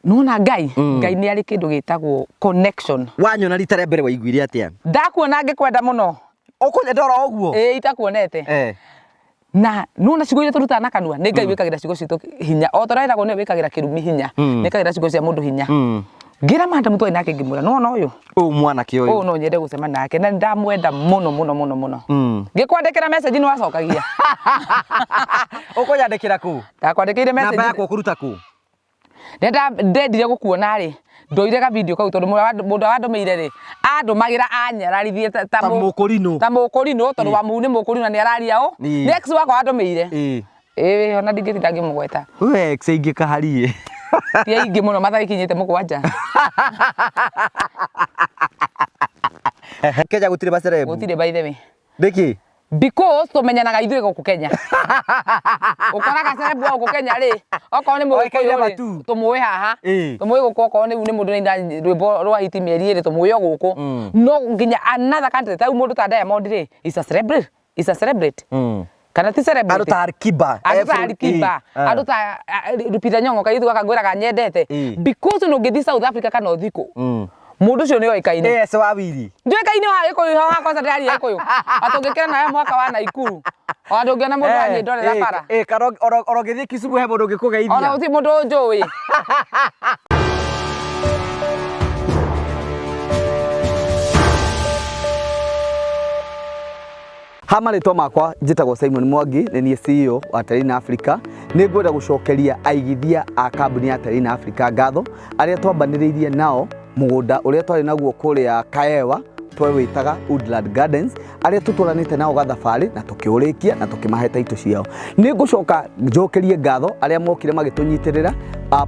Nona Ngai, Ngai nĩ arĩ kĩndũ gĩtagwo connection. Wanyona rita rĩa mbere waiguire atĩa? Ndakuona ngĩkwenda mũno. Ũkũnyenda oro ũguo? Ĩĩ, itakuonete. Na nona ciugo iria tũrutaga na kanua nĩ Ngai wĩkagĩra ciugo citũ hinya. O ta ũrĩa ĩragwo nĩwe wĩkagĩra kĩrumi hinya, nĩ ĩkagĩra ciugo cia mũndũ hinya. Ngĩra madam twarĩ nake ngĩmwĩra, nĩwona ũyũ? Ũyũ mwanake ũyũ. Ũyũ no nyende gũcemania nake na nĩndamwenda mũno mũno mũno mũno. Ngĩkwandĩkĩra message nĩ wacokagia. Ũkũnyandĩkĩra kũ? Ndakwandĩkĩire message. Namba yakwa ũkũruta kũ? Rĩrĩa ndendire gũkuona rĩ, ndoire ga video kau tondũ mũndũ ũrĩa wandũmĩire rĩ, andũmagĩra anyararithie ta Ta mũkũrinũ. Ta mũkũrinũ tondũ wa mũu nĩ mũkũrinũ na nĩ araria ũ. Nĩ ex wakwa wandũmĩire. Ĩĩ ona ndingĩtinda ngĩmũgweta. We ex aingĩ kahariĩ. Ti aingĩ mũno mathaa ikinyĩte mũgwanja. Kenya gũtirĩ macerebu? Gũtirĩ by the way. Nĩkĩ? Because tũmenyanaga ithuĩ gũkũ Kenya. Ũkoraga celeb wa gũkũ Kenya rĩ, okorwo nĩ Oĩkaine mũgĩkũyũ rĩ, matu. tũmũĩ haha. Tũmũĩ gũkũ okorwo rĩu nĩ mũndũ ũraina rwĩmbo rwa hiti mĩeri ĩrĩ tũmũĩ o gũkũ. No nginya another country ta rĩu mũndũ ta Diamond rĩ, is a celebrity, is a celebrity. Kana ti celebrity? Andũ ta Alikiba. Andũ ta Alikiba, andũ ta Lupita Nyong'o kairĩtu gaka ngwĩraga nyendete. Because ona ũngĩthiĩ South Africa kana ũthiĩ kũ, Mũndũ ũcio nĩ oĩkaine. Ĩĩ ece wa wiri. Ndũĩkaine wa Gĩkũyũ haha kwanza ndĩraria Gĩkũyũ. Atĩ ũngĩkĩra nawe mwaka wa Naikuru. Ona ndũngĩona mũndũ anyĩndorera bara. Ĩĩ kana ona ũngĩthiĩ Kisumu he mũndũ ũngĩkũgeithia. Ona gũtirĩ mũndũ ũnjũĩ. Ha marĩtwa makwa njĩtagwo Simon Mwangi, nĩ niĩ CEO wa Terrain Africa. Nĩ ngwenda gũcokeria aigithia a kambuni ya Terrain Africa ngatho arĩa twambanĩrĩirie nao mũgũnda ũrĩa twarĩ naguo kũrĩa Kaewa twewĩtaga Woodland Gardens, arĩa tũtwaranĩte nao gathabarĩ na tũkĩũrĩkia na tũkĩmahe taitũ ciao. Nĩ ngũcoka njokerie ngatho arĩa mokire magĩtũnyitĩrĩra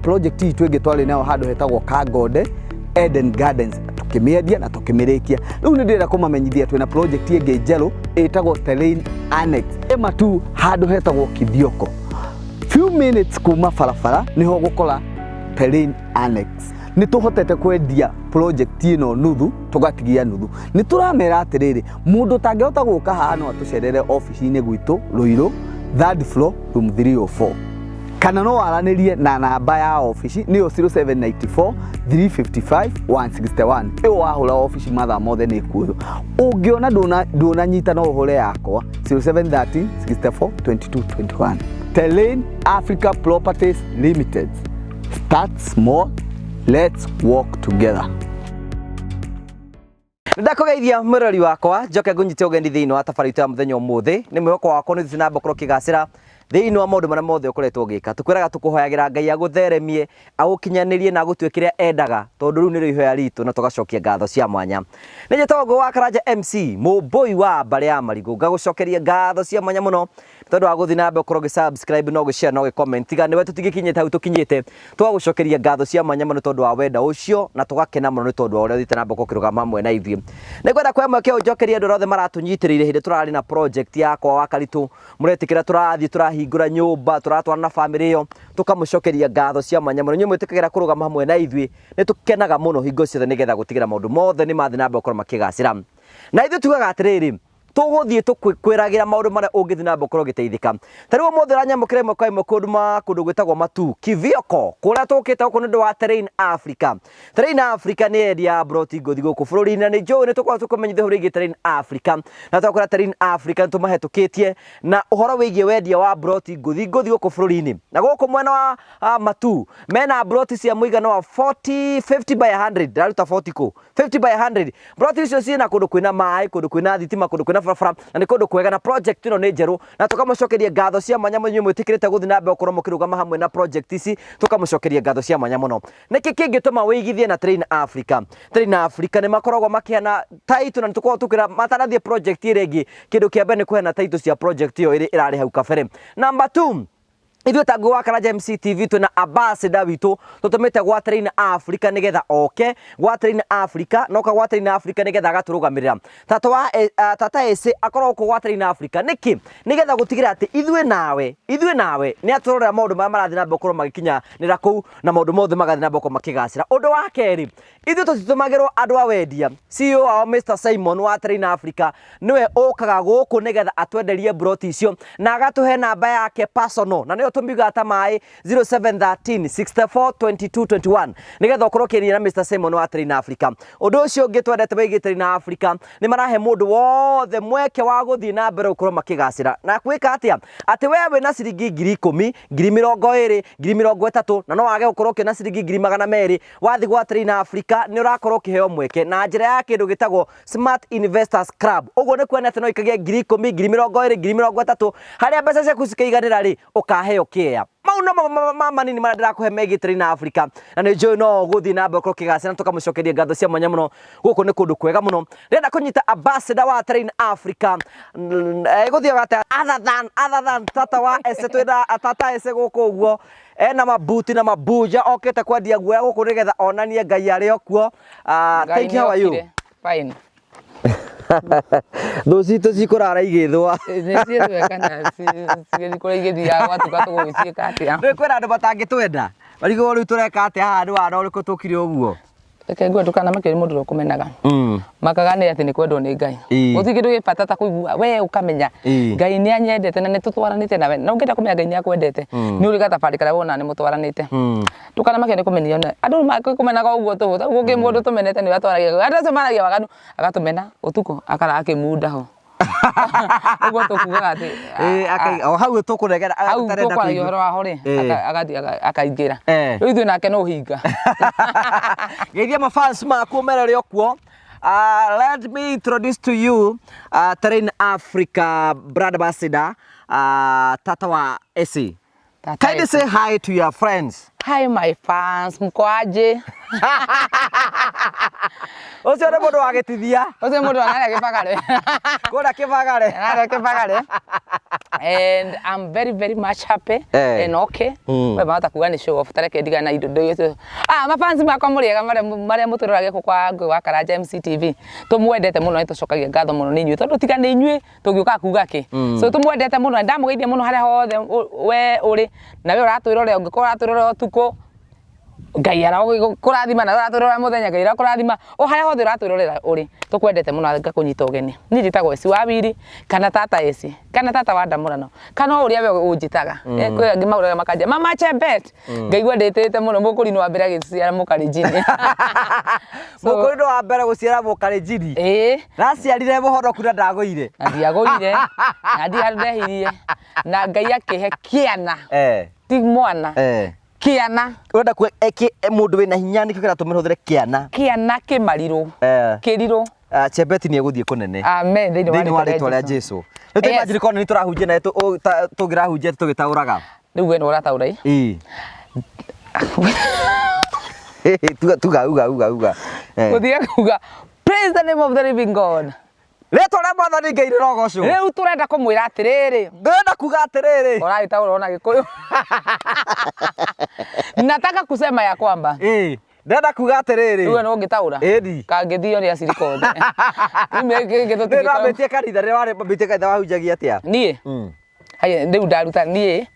project itũ ĩngĩ twarĩ nayo handũ hetagwo Kangonde Eden Gardens tũkĩmĩendia na tũkĩmĩrĩkia. Rĩu nĩ ndĩrenda kũmamenyithia twĩna project ĩngĩ njerũ ĩtagwo Terrain Annex ĩ Matuu handũ hetagwo Kithioko. Few minutes kuma barabara nĩho ũgũkora Terrain Annex. Nĩ tũhotete kwendia project ĩno nuthu tũgatigia nuthu. Nĩ tũramera atĩrĩrĩ, mũndũ ũtangĩhota gũka haha no atũcerere obici-inĩ gwitũ Ruiru, third floor, room 304. Kana no waranĩrie na namba ya obici nĩyo 0794 355 161. Ĩyo wahũra obici mathaa mothe nĩ ĩkuoywo. Ũngĩona ndũnanyita no ũhũre yakwa 0713 64 22 21. Terrain Africa Properties Limited. Start small, let's walk together. Ndakũgeithia mwĩrori wakwa njoke ngũnyite ũgeni thĩinĩ wa tabarĩra itũ ya mũthenya ũmũthĩ. Nĩ mwĩhoko wakwa nĩ ũthiĩte na mbere gũkorwo ũkĩgacĩra thĩinĩ wa maũndũ marĩa mothe ũkoretwo ũgĩka. Tũkwĩraga tũkũhoyagĩra Ngai agũtheremie, agũkinyanĩrie na agũtue kĩrĩa endaga, tondũ rĩu nĩrĩo ihoya ritũ na tũgacokia ngatho cia mwanya. Nĩ njĩtagwo Ngũgĩ wa Karanja MC, mũmbũi wa mbarĩ ya Marigũ. Ngagũcokeria ngatho cia mwanya mũno tondũ wa gũthiĩ na mbere gũkorwo ũgĩ subscribe na ũgĩ share na ũgĩ comment. Tiga nĩwe tũtingĩkinyĩte hau tũkinyĩte. Tũgagũcokeria ngatho cia mwanya mũno tondũ wa wendo ũcio na tũgakena mũno nĩ tondũ wa ũrĩa ũthiĩte na mbere ũkĩrũgama hamwe na ithuĩ. Nĩ ngwenda kuoya mweke ũyũ njokerie andũ arĩa othe maratũnyitĩrĩire hĩndĩ tũrarĩ na project yakwa wa Karitũ. Mũretĩkĩra tũrathiĩ tũrahingũra nyũmba, tũratwarana na bamĩrĩ ĩyo, tũkamũcokeria ngatho cia mwanya mũno. Inyuĩ mwĩtĩkagĩra kũrũgama hamwe na ithuĩ, nĩ tũkenaga mũno hingo ciothe nĩgetha gũtigĩra maũndũ mothe nĩ mathiĩ na mbere gũkorwo makĩgacĩra. Na ithuĩ tugaga atĩrĩrĩ, tũgũthiĩ tũkwĩragĩra maũndũ marĩa ũngĩthiĩ na mbere ũkorwo ũgĩteithĩka. Ta rĩu ũmũthĩ ũranyamũkĩra ĩmwe kwa ĩmwe kũndũ ma kũndũ gwĩtagwo Matuu, Kithioko, kũrĩa tũkĩte gũkũ nĩ ũndũ wa Terrain Africa. Terrain Africa nĩ endia ya mburoti ngũthi gũkũ bũrũri-inĩ na nĩ njũĩ nĩ tũkoragwo tũkĩmenyithia ũhoro wĩgiĩ Terrain Africa na twakora Terrain Africa nĩ tũmahetũkĩtie na ũhoro wĩgiĩ wendia wa mburoti ngũthi ngũthi gũkũ bũrũri-inĩ. Na gũkũ mwena wa Matuu mena mburoti cia mũigana wa 40, 50 by 100, ndĩraruta 40 kũ? 50 by 100. Mburoti icio ciĩna kũndũ kwĩna maĩ, kũndũ kwĩna thitima, kũndũ kwĩna barabara na nĩ kũndũ kwega na project ĩno nĩ njerũ na tũkamũcokeria ngatho cia mwanya mũno inyuĩ mwĩtĩkĩrĩte gũthiĩ na mbere gũkorwo mũkĩrũgama hamwe na project ici, tũkamũcokeria ngatho cia mwanya mũno. Nĩkĩ kĩngĩtũma wĩigithie na Terrain Africa? Terrain Africa nĩ makoragwo makĩheana title na nĩ tũkoragwo tũkĩra matanathiĩ project ĩrĩa ĩngĩ, kĩndũ kĩa mbere nĩ kũheana title cia project ĩyo ĩrĩa ĩrarĩ hau kabere. Number 2, ithuĩ ta Ngũgĩ wa Karanja MC TV twĩna ambassador witũ tũtũmĩte gwa Terrain Africa nĩgetha oke gwa Terrain Africa na oka gwa Terrain Africa nĩgetha agatũrũgamĩrĩra. Tata wa tata Ese akoragwo gũkũ gwa Terrain Africa nĩkĩ? Nĩgetha gũtigĩrĩra atĩ ithuĩ nawe, ithuĩ nawe nĩ atũrorera maũndũ marĩa marathiĩ na mbere gũkorwo magĩkinyanĩra kũu na maũndũ mothe magathiĩ na mbere gũkorwo makĩgacĩra. Ũndũ wa kerĩ, ithuĩ tũtitũmagĩrwo andũ a wendia. CEO wao Mr Simon wa Terrain Africa nĩwe ũkaga gũkũ nĩgetha atwenderie mburoti icio na agatũhe namba yake personal na nĩyo Tũmiugaga ta maĩ 0713 64 22 21 nĩgetha ũkorwo ũkĩaria na Mr Simon wa Train Africa. Ũndũ ũcio ũngĩ twendete wĩgiĩ Train Africa nĩ marahe mũndũ wothe mweke wa gũthiĩ na mbere gũkorwo makĩgacĩra na gwĩka atĩa atĩ we wĩna ciringi 10,000, 20,000, 30,000 na no wage gũkorwo ũkĩona ciringi 200,000 wathiĩ gwa Train Africa nĩ ũrakorwo ũkĩheo mweke na njĩra ya kĩndũ gĩtagwo Smart Investors Club. Ũguo nĩ kuonania atĩ no ikagie 10,000, 20,000, 30,000 harĩa mbeca ciaku cikĩiganĩra rĩ ũkaheo kĩea. Mau no ma manini marĩa ndĩrakũhe megiĩ Train Africa na nĩ njũĩ no ũgũthiĩ na mbere gũkorwo ũkĩgacĩra na tũkamũcokeria ngatho cia mwanya mũno. Gũkũ nĩ kũndũ kwega mũno. Ndĩrenda kũnyita ambassador wa Train Africa ĩgũthiaga atĩa other than tata wa Ese, twĩna tata Ese gũkũ ũguo ena mabuti na mabunja okĩte kwendia guoya gũkũ nĩgetha onanie Ngai arĩ o kuo. Thank you, how are you? Fine. Thũ citũ cikũrara igĩthũa. Nĩ ciĩthwe kana cigĩthiĩ kũrĩa igĩthiaga gwatuka tũgũgĩciĩka atĩa? Rĩu kwĩna andũ matangĩtwenda marigwo rĩu tũreka atĩa haha nĩ wana ũrĩkũ tũkire ũguo. Reke ngue ndũkanamakio nĩ mũndũ ũrĩa ũkũmenaga. Makaga nĩ atĩ nĩ kwendwo nĩ Ngai. Gũtirĩ kĩndũ gĩ bata ta kũigua we ũkamenya Ngai nĩ anyendete na nĩ tũtwaranĩte nawe. Na ũngĩenda kũmenya Ngai nĩ akwendete nĩ ũrĩ gathabarĩ karĩa wonaga nĩ mũtwaranĩte. Ndũkanamakio nĩ kũmenio nĩ andũ makũmenaga ũguo tũhũ. Tarĩu gũkĩrĩ mũndũ tũmenete nĩwe atwaragia andũ acio maragia waganu agatũmena ũtukũ akarara akĩmunda ho. Ũguo tũkugaga atĩ O hau tũkũregera hau tũkwaragia ũhoro waho rĩ agathiĩ akaingĩra. Rĩu ithuĩ nake no ũhinga. Geithia mafans maku ũmere ũrĩ o kuo. Let me introduce to you Terrain Africa brand ambassador, Tata wa Esi. Tata Kindly say hi to your friends. Hi my fans, mko aje? Ũcio nĩ mũndũ wa gĩtithia. Ũcio mũndũ wa narĩa Kĩbagare. Kũrĩa Kĩbagare. Narĩa Kĩbagare. And I'm very very much happy and okay. We mahota kuga nĩ show off tareke ndigana na indo icio. Ah, mafans makwa mũrĩ ega marĩa mũtũroragia gũkũ kwa Ngũĩ wa Karanja MCTV. Tũmwendete mũno nĩ tũcokagia ngatho mũno nĩ inyuĩ tondũ tiga nĩ inyuĩ tũngĩũkaga kuga kĩ. So tũmwendete mũno na ndamũgeithia mũno harĩa hothe we ũrĩ na we ũratwĩrorera ũngĩkorwo ũratwĩrorera ũtukũ Ngai arokũrathima na ũratwĩrorera mũthenya Ngai arokũrathima o harĩa hothe ũratwĩrorera ũrĩ tũkwendete mũno ngakũnyita ũgeni. Niĩ njĩtagwo Esi wa Wiri kana Tata Esi kana Tata wa Ndamũrano kana o ũrĩa we ũnjĩtaga. Kwĩ angĩ maũraga makanjĩra Mama Chebet ngaigua ndĩtĩte mũno mũkũrinũ wa mbere agĩciara mũkalenjini. Mũkũrinũ wa mbere gũciara mũkalenjini. Ĩĩ. Raciarire mũhonoku na ndagũire. Na ndiagũire na ndirĩ handũ ndehirie na Ngai akĩhe kĩana ti mwana kĩana. Ũrenda kuga mũndũ wĩna hinya nĩkĩo kĩratũma hũthĩre kĩana. Kĩana kĩmarirũ. Kĩrirũ. Chebet nĩ egũthiĩ kũnene. Amen thĩinĩ wa rĩtwa rĩa Jesu. Rĩu ta imagine korwo nĩ tũrahunjia nawe tũngĩrahunjia tũgĩtaũraga. Rĩu we nĩ ũrataũra ĩ? Ĩĩ. Tuga tuga uga uga uga. Gũthiĩ kuga praise the name of the living God. Rĩtwa rĩa Mwathani Ngai rĩrogocwo. Rĩu tũrenda kũmwĩra atĩrĩrĩ. Ndĩrenda kuga atĩrĩrĩ. Ũragĩtaũra ona Gĩkũyũ. Nataka kusema ya kwamba. Ĩĩ. Ndĩrenda kuga atĩrĩrĩ. Rĩu nĩ ũngĩtaũra? Ĩni. Kangĩthio nĩ acirika othe. Rĩu wambĩtie kanitha, rĩrĩa wambĩtie kanitha wahunjagia atĩa? Niĩ? Haya, rĩu ndaruta niĩ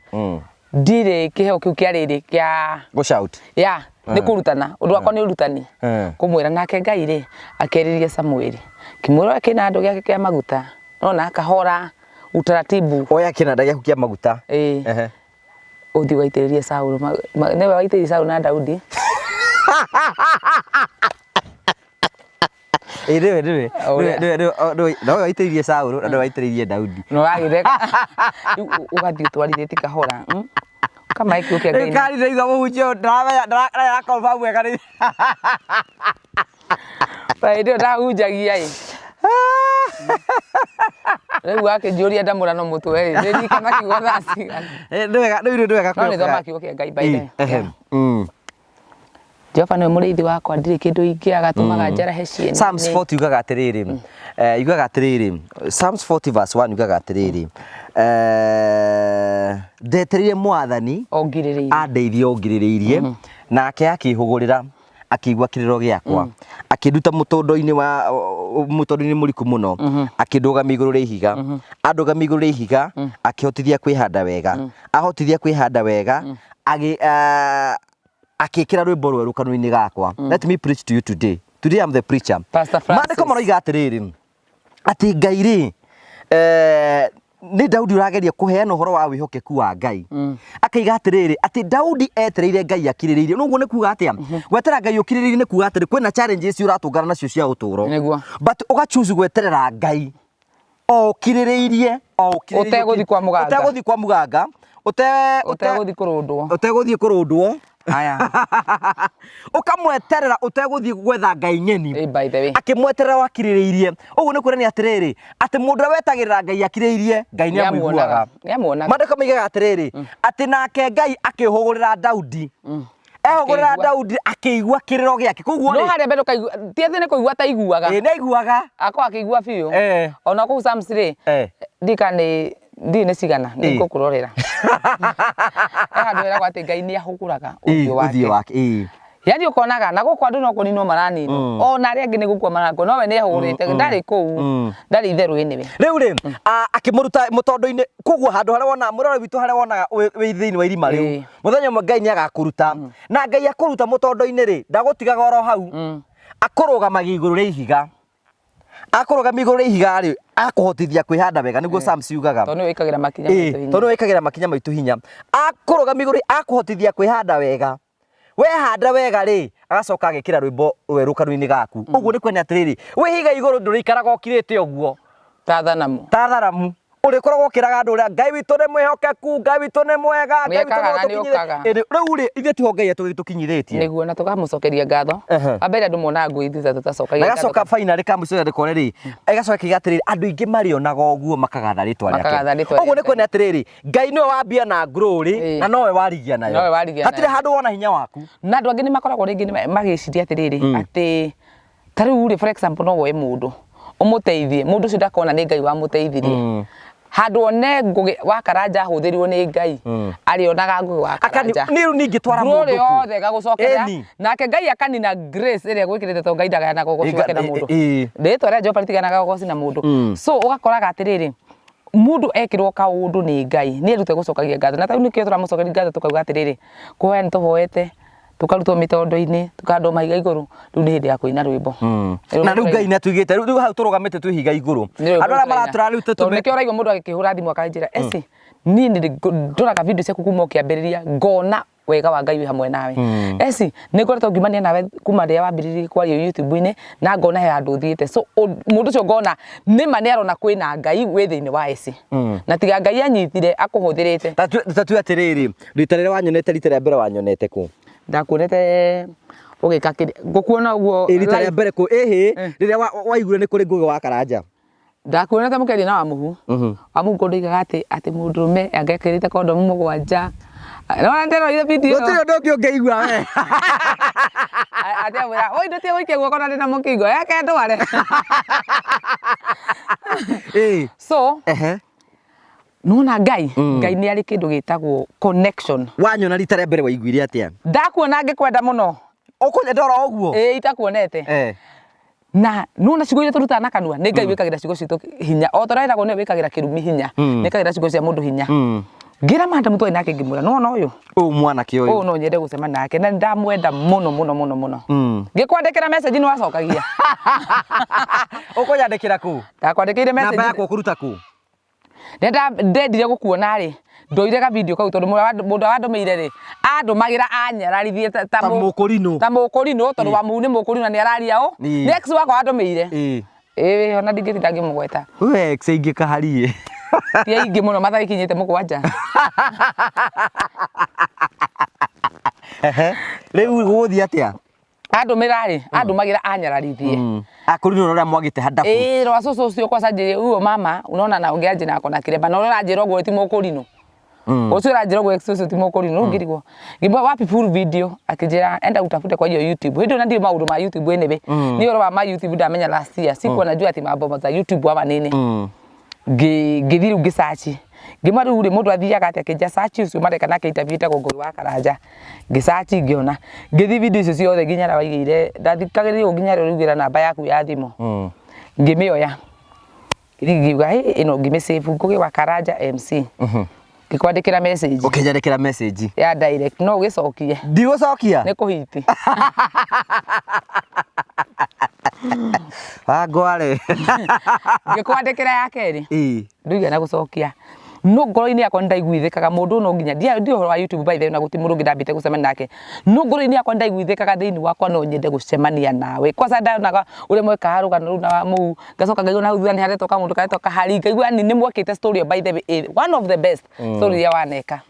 ndirĩ kĩheo kĩu kĩa rĩrĩ kĩa Go shout. Ya, nĩ kũrutana. Ũndũ wakwa nĩ ũrutani. Kũmwĩra nake Ngai rĩ, akĩarĩria Samueli. Kĩmwĩra oya kĩnandũ gĩake kĩa maguta. Nona kahora utaratibu. Oya kĩnanda gĩaku kĩa maguta. Ĩĩ. Ũthiĩ ũgaitĩrĩrie Saũlũ nĩwe waitĩrĩirie Saũlũ na Daudi. Ĩĩ nĩwe nĩwe. Nĩwe nĩwe nowe waitĩrĩirie Saũlũ na nĩwe waitĩrĩirie Daudi. Na ũragĩtheka. Rĩu ũgathiĩ ũtwarithĩtie kahora. Ũkamahe kiugo kĩa Ngai. Rĩu kari ndaigua mũhunjia ũyũ ndaramenya ndara confirm wega nĩ. Hĩndĩ ĩyo ndahunjagia ĩ. Rĩu akĩnjũria ndamũrano mũtwe ĩ, nĩririkana kiugo thaa cigana. Nĩ wega rĩu nĩ wega No nĩthomaga kiugo kĩa Ngai by the way. Jehova nĩwe mũrĩithi wakwa ndirĩ kĩndũ ingĩaga tũmaga njarahe ciene. Psalms 40 yugaga atĩrĩrĩ, yugaga atĩrĩrĩ, Psalms 40 verse 1 yugaga atĩrĩrĩ, ndetereire Mwathani ongirĩrĩirie andeithie ongirĩrĩirie, nake akĩhũgũrĩra akĩigua kĩrĩro gĩakwa, akĩnduta mũtũndo-inĩ wa mũtũndo-inĩ mũriku mũno, akĩndũgamia igũrũ rĩa ihiga, andũgamia igũrũ rĩa ihiga, akĩhotithia kwĩhanda wega, ahotithia kwĩhanda wega, agĩ akĩkĩra rwĩmbo rwerũ kanua-inĩ gakwa. Let me preach to you today. Today I'm the preacher. Pastor Francis. Maandĩko maroiga atĩrĩrĩ, atĩ Ngai rĩ, Nĩ Daudi ũrageria kũheana ũhoro wa wĩhokeku wa Ngai. Akaiga atĩrĩrĩ, atĩ Daudi etereire Ngai akirĩrĩirie. Ũguo nĩ kuga atĩa? Gweterera Ngai ũkirĩrĩirie nĩ kuga atĩrĩ, kwĩna challenges ũratũngana nacio cia ũtũũro. Nĩguo. But ũga choose gweterera Ngai o ũkirĩrĩirie, o ũkirĩrĩirie. Ũtegũthiĩ kwa mũganga. Ũtegũthiĩ kwa mũganga. Ũtegũthiĩ kũrũndwo. Ũtegũthiĩ kũrũndwo. Aya. Ũkamweterera ũtegũthiĩ gwetha ngai ng'eni. Ĩ, by the way. Akĩmweterera wakirĩrĩirie. Ũguo nĩ kuonania atĩrĩrĩ, atĩ mũndũ ũrĩa wetagĩrĩra Ngai akirĩrĩirie, Ngai nĩ amũiguaga. Nĩamuonaga. Maandĩko moigaga atĩrĩrĩ, atĩ nake Ngai akĩhũgũrĩra Daudi. Ehũgũrĩra Akĩigua. Daudi akĩigua kĩrĩro gĩake. Koguo No rĩ, harĩa mbere ũkaigua ti atĩ nĩ kũigua ataiguaga. ĩ, nĩ aiguaga. Akorwo akĩigua biũ. Eh. Ona kũu Psalms rĩ, Eh. ndika nĩ ndiũĩ nĩ cigana nĩ Ĩ. ngũkũrorera. He handũ heragwo atĩ Ngai nĩ ahũgũraga Ĩ, ũthiũ wake. ũthiũ wake. Ĩ. Yani ũkonaga na gũkũ andũ no kũninwo maraninwo. Ona arĩa angĩ nĩ gũkua marakua nowe nĩ ehũgũrĩte ndarĩ kũu. Ndarĩ itherũ anyway. Rĩu rĩ, akĩmũruta mũtondo-inĩ, koguo handũ harĩa wona mũrore witũ harĩa wonaga wĩ thĩinĩ wa irima rĩu, Ĩ. mũthenya ũmwe Ngai nĩ agakũruta. Na Ngai akũruta mũtondo-inĩ rĩ, ndagũtigaga oro hau. Akũrũgamagia igũrũ rĩa ihiga. Akũrũgamia igũrũ rĩa ihiga rĩ, akũhotithia kwĩhanda wega, nĩguo Psalms yugaga. Tondũ nĩwe wĩkagĩra makinya maitũ hinya. Tondũ nĩwe wĩkagĩra makinya maitũ hinya. Akũrũgamia igũrũ, akũhotithia kwĩhanda wega. Wehanda wega rĩ, agacoka agekĩra rwĩmbo rwerũ kanua-inĩ gaku. Ũguo nĩ kuonania atĩrĩrĩ, wĩ ihiga igũrũ ndũrĩikaraga ũkirĩte ũguo. Ta thanamu. Ta thanamu. Ũrĩkoragwo ũkĩraga andũ ũrĩa Ngai witũ nĩ mwĩhokeku, Ngai witũ nĩ mwega, Ngai witũ Nĩekaga nĩwe na ũtũkinyithĩtie. nĩũkaga. Ĩĩ, rĩu rĩ, ithuĩ tiho Ngai atũkinyithĩtie. Nĩguo na tũkamũcokeria ngatho. Ehe. Wa mbere andũ monaga ngũi thutha tũtacokagia Na ngatho. gacoka finally ka mũico rĩandĩko rĩ, ĩgacoka ĩkiuga atĩrĩrĩ, andũ aingĩ marĩonaga ũguo makagatha rĩtwa rĩake. Makagatha rĩtwa Ũguo nĩ rĩa kuonania atĩrĩrĩ, Ngai nĩwe wambia na glory Ĩĩ. na nowe warigia nayo. Nowe warigia Hatirĩ nayo. handũ wona hinya waku. Na andũ angĩ nĩ makoragwo rĩngĩ magĩciria atĩrĩrĩ, atĩ ta rĩu rĩ, for example no woe mũndũ ũmũteithie, mũndũ ũcio ndakona nĩ Ngai wamũteithirie. Handũ one Ngũgĩ wa Karanja ahũthĩrirwo nĩ Ngai, arĩonaga Ngũgĩ wa Karanja. Akani niĩ rĩu ningĩtwara Glory mũndũ kũ? yothe ĩgagũcokerera Ĩni. nake Ngai akanina grace ĩrĩa gwĩkĩrĩte tondũ Ngai ndagayanaga ũgoci wake na mũndũ. Ĩĩ. Rĩtwa rĩa Jehova rĩtigayanaga ũgoci na mũndũ. So ũgakoraga atĩrĩrĩ, mũndũ ekĩrwo kaũndũ nĩ Ngai nĩ erute gũcokagia ngatho. Na tarĩu nĩkĩo tũramũcokeria ngatho tũkauga atĩrĩrĩ, kũhoya nĩ tũhoete, tũkarutwo mĩtondo-inĩ, tũkahandwo mahiga igũrũ, rĩu nĩ hĩndĩ ya kũina rwĩmbo. Na rĩu Ngai nĩ atũigĩte, rĩu hau tũrũgamĩte twĩ ihiga igũrũ. Nĩ rwĩmbo Andũ arĩa tũraina. maratũra rĩu Tondũ tũtũme nĩkĩo ũraigua mũndũ agĩkĩhũra thimũ akanjĩra, Esi, niĩ nĩ ndoraga video ciaku kuma ũkĩambĩrĩria ngona wega wa Ngai wĩ hamwe nawe. Esi, nĩ ngoretwo ngiumania nawe kuma rĩrĩa wambĩrĩirie kwaria YouTube-inĩ na ngona he handũ ũthiĩte. So mũndũ ũcio ngona nĩma nĩ arona kwĩna Ngai wĩ thĩinĩ wa Esi. Na tiga Ngai anyitire akũhũthĩrĩte. Ta tuge atĩrĩrĩ, rita rĩrĩa wanyonete rita rĩa mbere wanyonete kũ? Ndakuonete ũgĩka kĩrĩa, ngũkuona ũguo Ĩ rita rĩa live. mbere kũ? Ĩhĩ, rĩrĩa waiguire nĩ kũrĩ Ngũgĩ wa Karanja. Ndakuonete mũkĩaria na Wamuhu. Wamuhu kũndũ oigaga atĩ atĩ mũndũrũme angĩekĩrĩte kondomu mũgwanja. Nĩwona ndĩroire video ĩyo? Gũtirĩ ũndũ ũngĩ ũngĩigua we. Atĩ amwĩra, "Oi ndũtige gũikia guoko na ndĩna mũkingo, reke ndware." Ĩ. So, Ehe. nĩwona Ngai, Ngai nĩ arĩ kĩndũ gĩtagwo connection. Wanyona rita rĩa mbere waiguire atĩa? Ndakuona ngĩkwenda mũno. Ũkũnyenda oro ũguo? Ĩĩ itakuonete. Eh. Na nona ciugo iria tũrutaga na kanua nĩ Ngai wĩkagĩra ciugo citũ hinya. O ta ũrĩa wĩragwo nĩwe wĩkagĩra kĩrumi hinya. Nĩ ĩkagĩra ciugo cia mũndũ hinya. Ngĩra madam twarĩ nake ngĩmwĩra nĩwona ũyũ? Ũyũ mwanake ũyũ. Ũyũ no nyende gũcemania nake na nĩndamwenda mũno mũno mũno mũno. Ngĩkwandĩkĩra message nĩ wacokagia. Ũkũnyandĩkĩra kũ? Ndakwandĩkĩire message. Namba yakwa ũkũruta kũ? Rĩrĩa ndendire gũkuona rĩ, ndoire ga video kau tondũ mũndũ ũrĩa wandũmĩire rĩ, andũmagĩra anyararithie ta Ta mũkũrinũ. Ta mũkũrinũ tondũ wa mũu nĩ mũkũrinũ na nĩ araria ũ. Ĩĩ. Nĩ ex wakwa wandũmĩire. Ĩĩ. Ĩĩ ona ndingĩtinda ngĩmũgweta. We ex aingĩ kahariĩ. Ti aingĩ mũno mathaa ikinyĩte mũgwanja. Ehe. Rĩu gũgũthiĩ atĩa? Andũmĩra rĩ, andũmagĩra anyararithie. Akũrinũ ũrĩa mwagĩte handabu. Ĩĩ rwa cũcũ ũcio kwanza anjĩrire huyo mama unaona anaongea aje na ako na kiremba na ũrĩa ũranjĩra ũguo ti mũkũrinũ. Ũcio ũranjĩra ũguo ex ũcio ti mũkũrinũ rĩu ngĩrigwo. Ngĩmwĩra wapi full video akĩnjĩra enda utafute kwa hiyo YouTube. Hĩndĩ ĩyo na ndiũĩ maũndũ ma YouTube anyway. Niĩ ũhoro wa ma YouTube ndamenya last year. Sikuwa najua ati mambo za YouTube ama nini. Ngĩthiĩ rĩu ngĩ search. Ngĩmwĩra rĩu rĩ mũndũ athiaga atĩa akĩnjĩra search ũcio mareka nake interview ĩtagwo Ngũgĩ wa Karanja. Ngĩ search ngĩona. Ngĩthiĩ video icio ciothe nginya harĩa waigĩire ndathikagĩrĩria ũguo nginya harĩa ũraugĩra namba yaku ya thimũ. Ngĩmĩoya. Ngĩthiĩ ngiuga hĩ ĩno ngĩmĩ save Ngũgĩ wa Karanja MC. Ngĩkwandĩkĩra message. Ũkĩnyandĩkĩra message. Ya direct no ũgĩcokie. Ndigũcokia. Nĩ kũhiti. Wangware. Ngĩkwandĩkĩra ya kerĩ. Ĩĩ. Ndũigana gũcokia, no ngoro-inĩ yakwa nĩndaiguithĩkaga mũndũ no nginya ndia ndi ũhoro wa YouTube by the way, na gũtirĩ mũndũ ũngĩ ndambĩte gũcemania nake, no ngoro-inĩ yakwa nĩndaiguithĩkaga thĩinĩ wakwa no nyende gũcemania nawe. Kwanza ndonaga ũrĩa mwekaga rũgano rũu na Wamũu, ngacoka ngaigua na hau thutha nĩ haretwo kamũndũ karetwo Kahari, ngaigua yani nĩ mwekĩte story ĩyo by the way ĩ one of the best story iria waneka.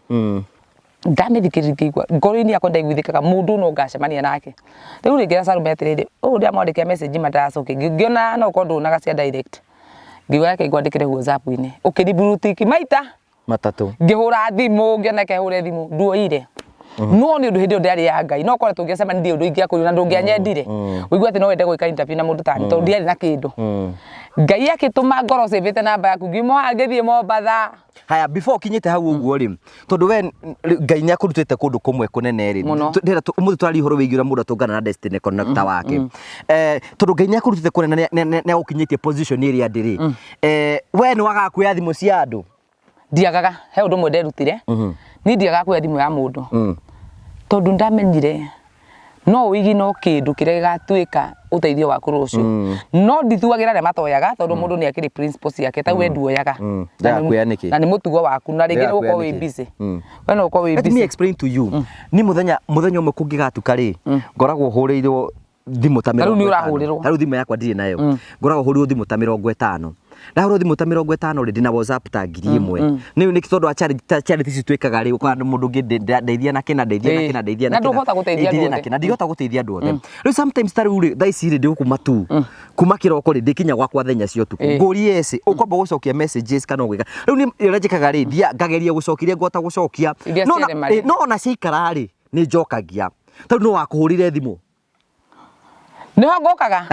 Ndamĩthikĩrĩria ngĩigua ngoro-inĩ yakwa ndaiguithĩkaga mũndũ no ngacemania nake. Rĩu rĩ ngĩra Salome atĩrĩrĩ, ũyũ ndĩramwandĩkĩra message ma ndaracokia, ngĩona no ũkorwo nduonaga cia direct, ngiuga reke ngwandĩkĩre WhatsApp-inĩ, ũkĩni blue tick maita matatũ. Ngĩhũra thimũ, ngĩona reke hũre thimũ, nduoire. No nĩ ũndũ hĩndĩ ĩyo ndĩarĩ ya Ngai, no korwo tũngĩacemanirie ũndũ ingĩakwĩrire na ndũngĩanyendire, ũigue atĩ no wende gwĩka interview na mũndũ tani tondũ ndiarĩ na kĩndũ. Ngai akĩtũma ngorwo cĩvĩte namba yaku, ngiuma haha ngĩthiĩ Mombatha. Haya, before ũkinyĩte hau ũguo rĩ, tondũ we Ngai nĩ akũrutĩte kũndũ kũmwe kũnene rĩ, Mũno. Ndĩrenda ũmũthĩ tũraria ũhoro wĩgiĩ ũrĩa mũndũ atũngana na destiny connector wake. Tondũ Ngai nĩ akũrutĩte kũnene nĩ agũkinyĩtie position ĩrĩa ndĩ rĩ, we nĩ wagaga kuoya thimũ cia andũ? Ndiagaga, he ũndũ ũmwe nderutire, niĩ ndiagaga kuoya thimũ ya mũndũ, tondũ ndamenyire no ũigi no kĩndũ kĩrĩa gĩgatuĩka ũteithio waku rũciũ. No ndithuagĩra arĩa matoyaga, tondũ mũndũ nĩ akĩrĩ principles ciake, ta we nduoyaga. Na Ndĩraga kuoya nĩkĩ? Na nĩ mũtugo waku, na rĩngĩ nĩ Ndĩraga gũkorwo kuoya wĩ nĩkĩ? busy. We no ũkorwo wĩ Let me busy. explain to you. Ni mũthenya mũthenya ũmwe kũngĩgatuka rĩ, ngoragwo hũrĩirwo thimũ ta Ta rĩu nĩ 50. ũrahũrĩrwo. Ta rĩu thimũ yakwa ndirĩ nayo. Ngoragwo hũrĩirwo thimũ ta 50. Ndahũrĩrwo thimũ ta 50 rĩ, ndĩna WhatsApp ta 1000. Nĩ nĩ tondũ wa charity, ta charity ici twĩkaga rĩ, ũkona mũndũ ũngĩ ndeithia na kĩna, ndeithia na kĩna, ndeithia na Na kĩna. ndũhota gũteithia andũ Ndeithia na othe. kĩna. Ndingĩhota gũteithia andũ othe. Rĩu sometimes ta rĩu rĩ, thaa ici rĩ, ndĩ gũkũ Matuu. Kuma kĩroko rĩ, ndĩkinya gwakwa thaa 4 cia ũtukũ. Ngũrie eci, ũkwamba gũcokia messages kana ũgwĩka. Rĩu niĩ ũrĩa njĩkaga rĩ, thiaga ngageria gũcokia iria ngũhota gũcokia. Iria No ona ciarema rĩ. No ona ciaikara rĩ, nĩ njokagia. Ta rĩu no wakũhũrĩire thimũ. Nĩho ngũkaga.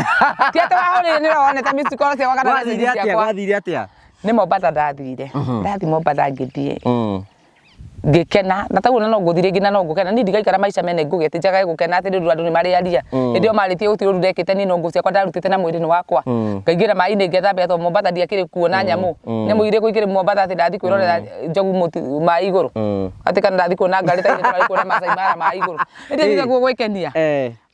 Ti atĩ wahũrĩire nĩ wonete missed call ciakwa kana message Gwathire atĩa? ciakwa. Gwathire atĩa? Nĩ Mombatha ndathire. Ndathiĩ Mombatha ngĩthiĩ. Ngĩkena na taguo na no ngũthiĩ rĩngĩ na no ngũkena, niĩ ndigaikara maica mene ngũgĩ atĩ njagage gũkena atĩ nĩ ũndũ andũ nĩ marĩaria. Hĩndĩ ĩyo marĩtie gũtirĩ ũndũ ndekĩte, niĩ no nguo ciakwa ndarutĩte na mwĩrĩ nĩ wakwa. Ngaingĩra maĩ-inĩ ngethambĩra tondũ Mombatha ndiakĩrĩ kuona nyamũ. Nyamũ irĩkũ ikĩrĩ Mombatha atĩ ndathiĩ kwĩrorera njogu maĩ igũrũ. Atĩ kana ndathiĩ kuona ngarĩ ta iria tũrathiĩ kuona Maasai Mara maĩ igũrũ. Nĩ ndiathiĩte kuo gwĩkenia.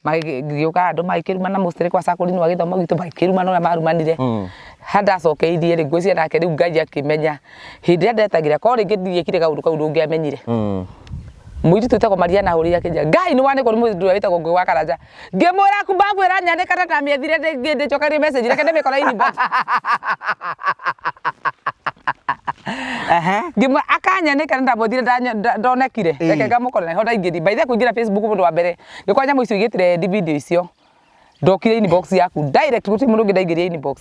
Magĩũka andũ magĩkĩrumana mũcere kwa cakũri wa gĩthomo gitũ, magĩkĩrumana ũrĩa marumanire. Ha ndacokeirie rĩ, ngwĩciria nake rĩu Ngai akĩmenya hĩndĩ ĩrĩa ndetagĩra korwo rĩngĩ ndiekire kaũndũ kau ndũngĩamenyire. Mũirĩtu wĩtagwo Mariana ahũrĩire akĩnjĩra Ngai nĩ wanĩkwo nĩ mũirĩtu ũrĩa wĩtagwo Ngũgĩ wa Karanja. Ngĩmwĩra kumbabu ĩranyanĩka na ndamĩethire ndĩnjokerie message, reke ndĩmĩkore inbox. Ngĩmwĩra akanyanĩka na ndamwethire ndonekire, reke ngamũkore na nĩho ndaingĩrire. By the way kũingĩra Facebook mũndũ wa mbere ngĩkora nyamũ icio igĩtrend video icio, ndokire inbox yaku direct, gũtirĩ mũndũ ũngĩ ndaingĩria inbox.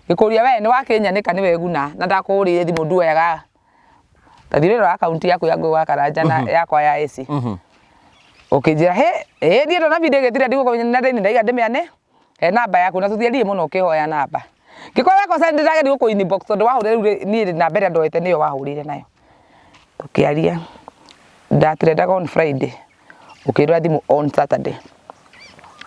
Ngĩkũria we nĩ wakĩnyanĩka nĩ weguna na ndakũhũrĩire thimũ nduoyaga. Ta thiĩ ũrore account yaku ya Ngũgĩ wa Karanja na yakwa ya Esi. Ũkĩnjĩra he ĩ niĩ ndona video ĩgĩtrend gũkũ nenda-inĩ ndaiga ndĩmĩane he namba yaku na tũtiaririe mũno ũkĩhoya namba. Ngĩkorwo wekosa nĩ ndĩrageria gũkũ inbox tondũ wahũrĩra rĩu niĩ namba ĩrĩa ndoete nĩyo wahũrĩire nayo. Tũkĩaria, ndatrendaga on Friday, ũkĩhũra thimũ on Saturday.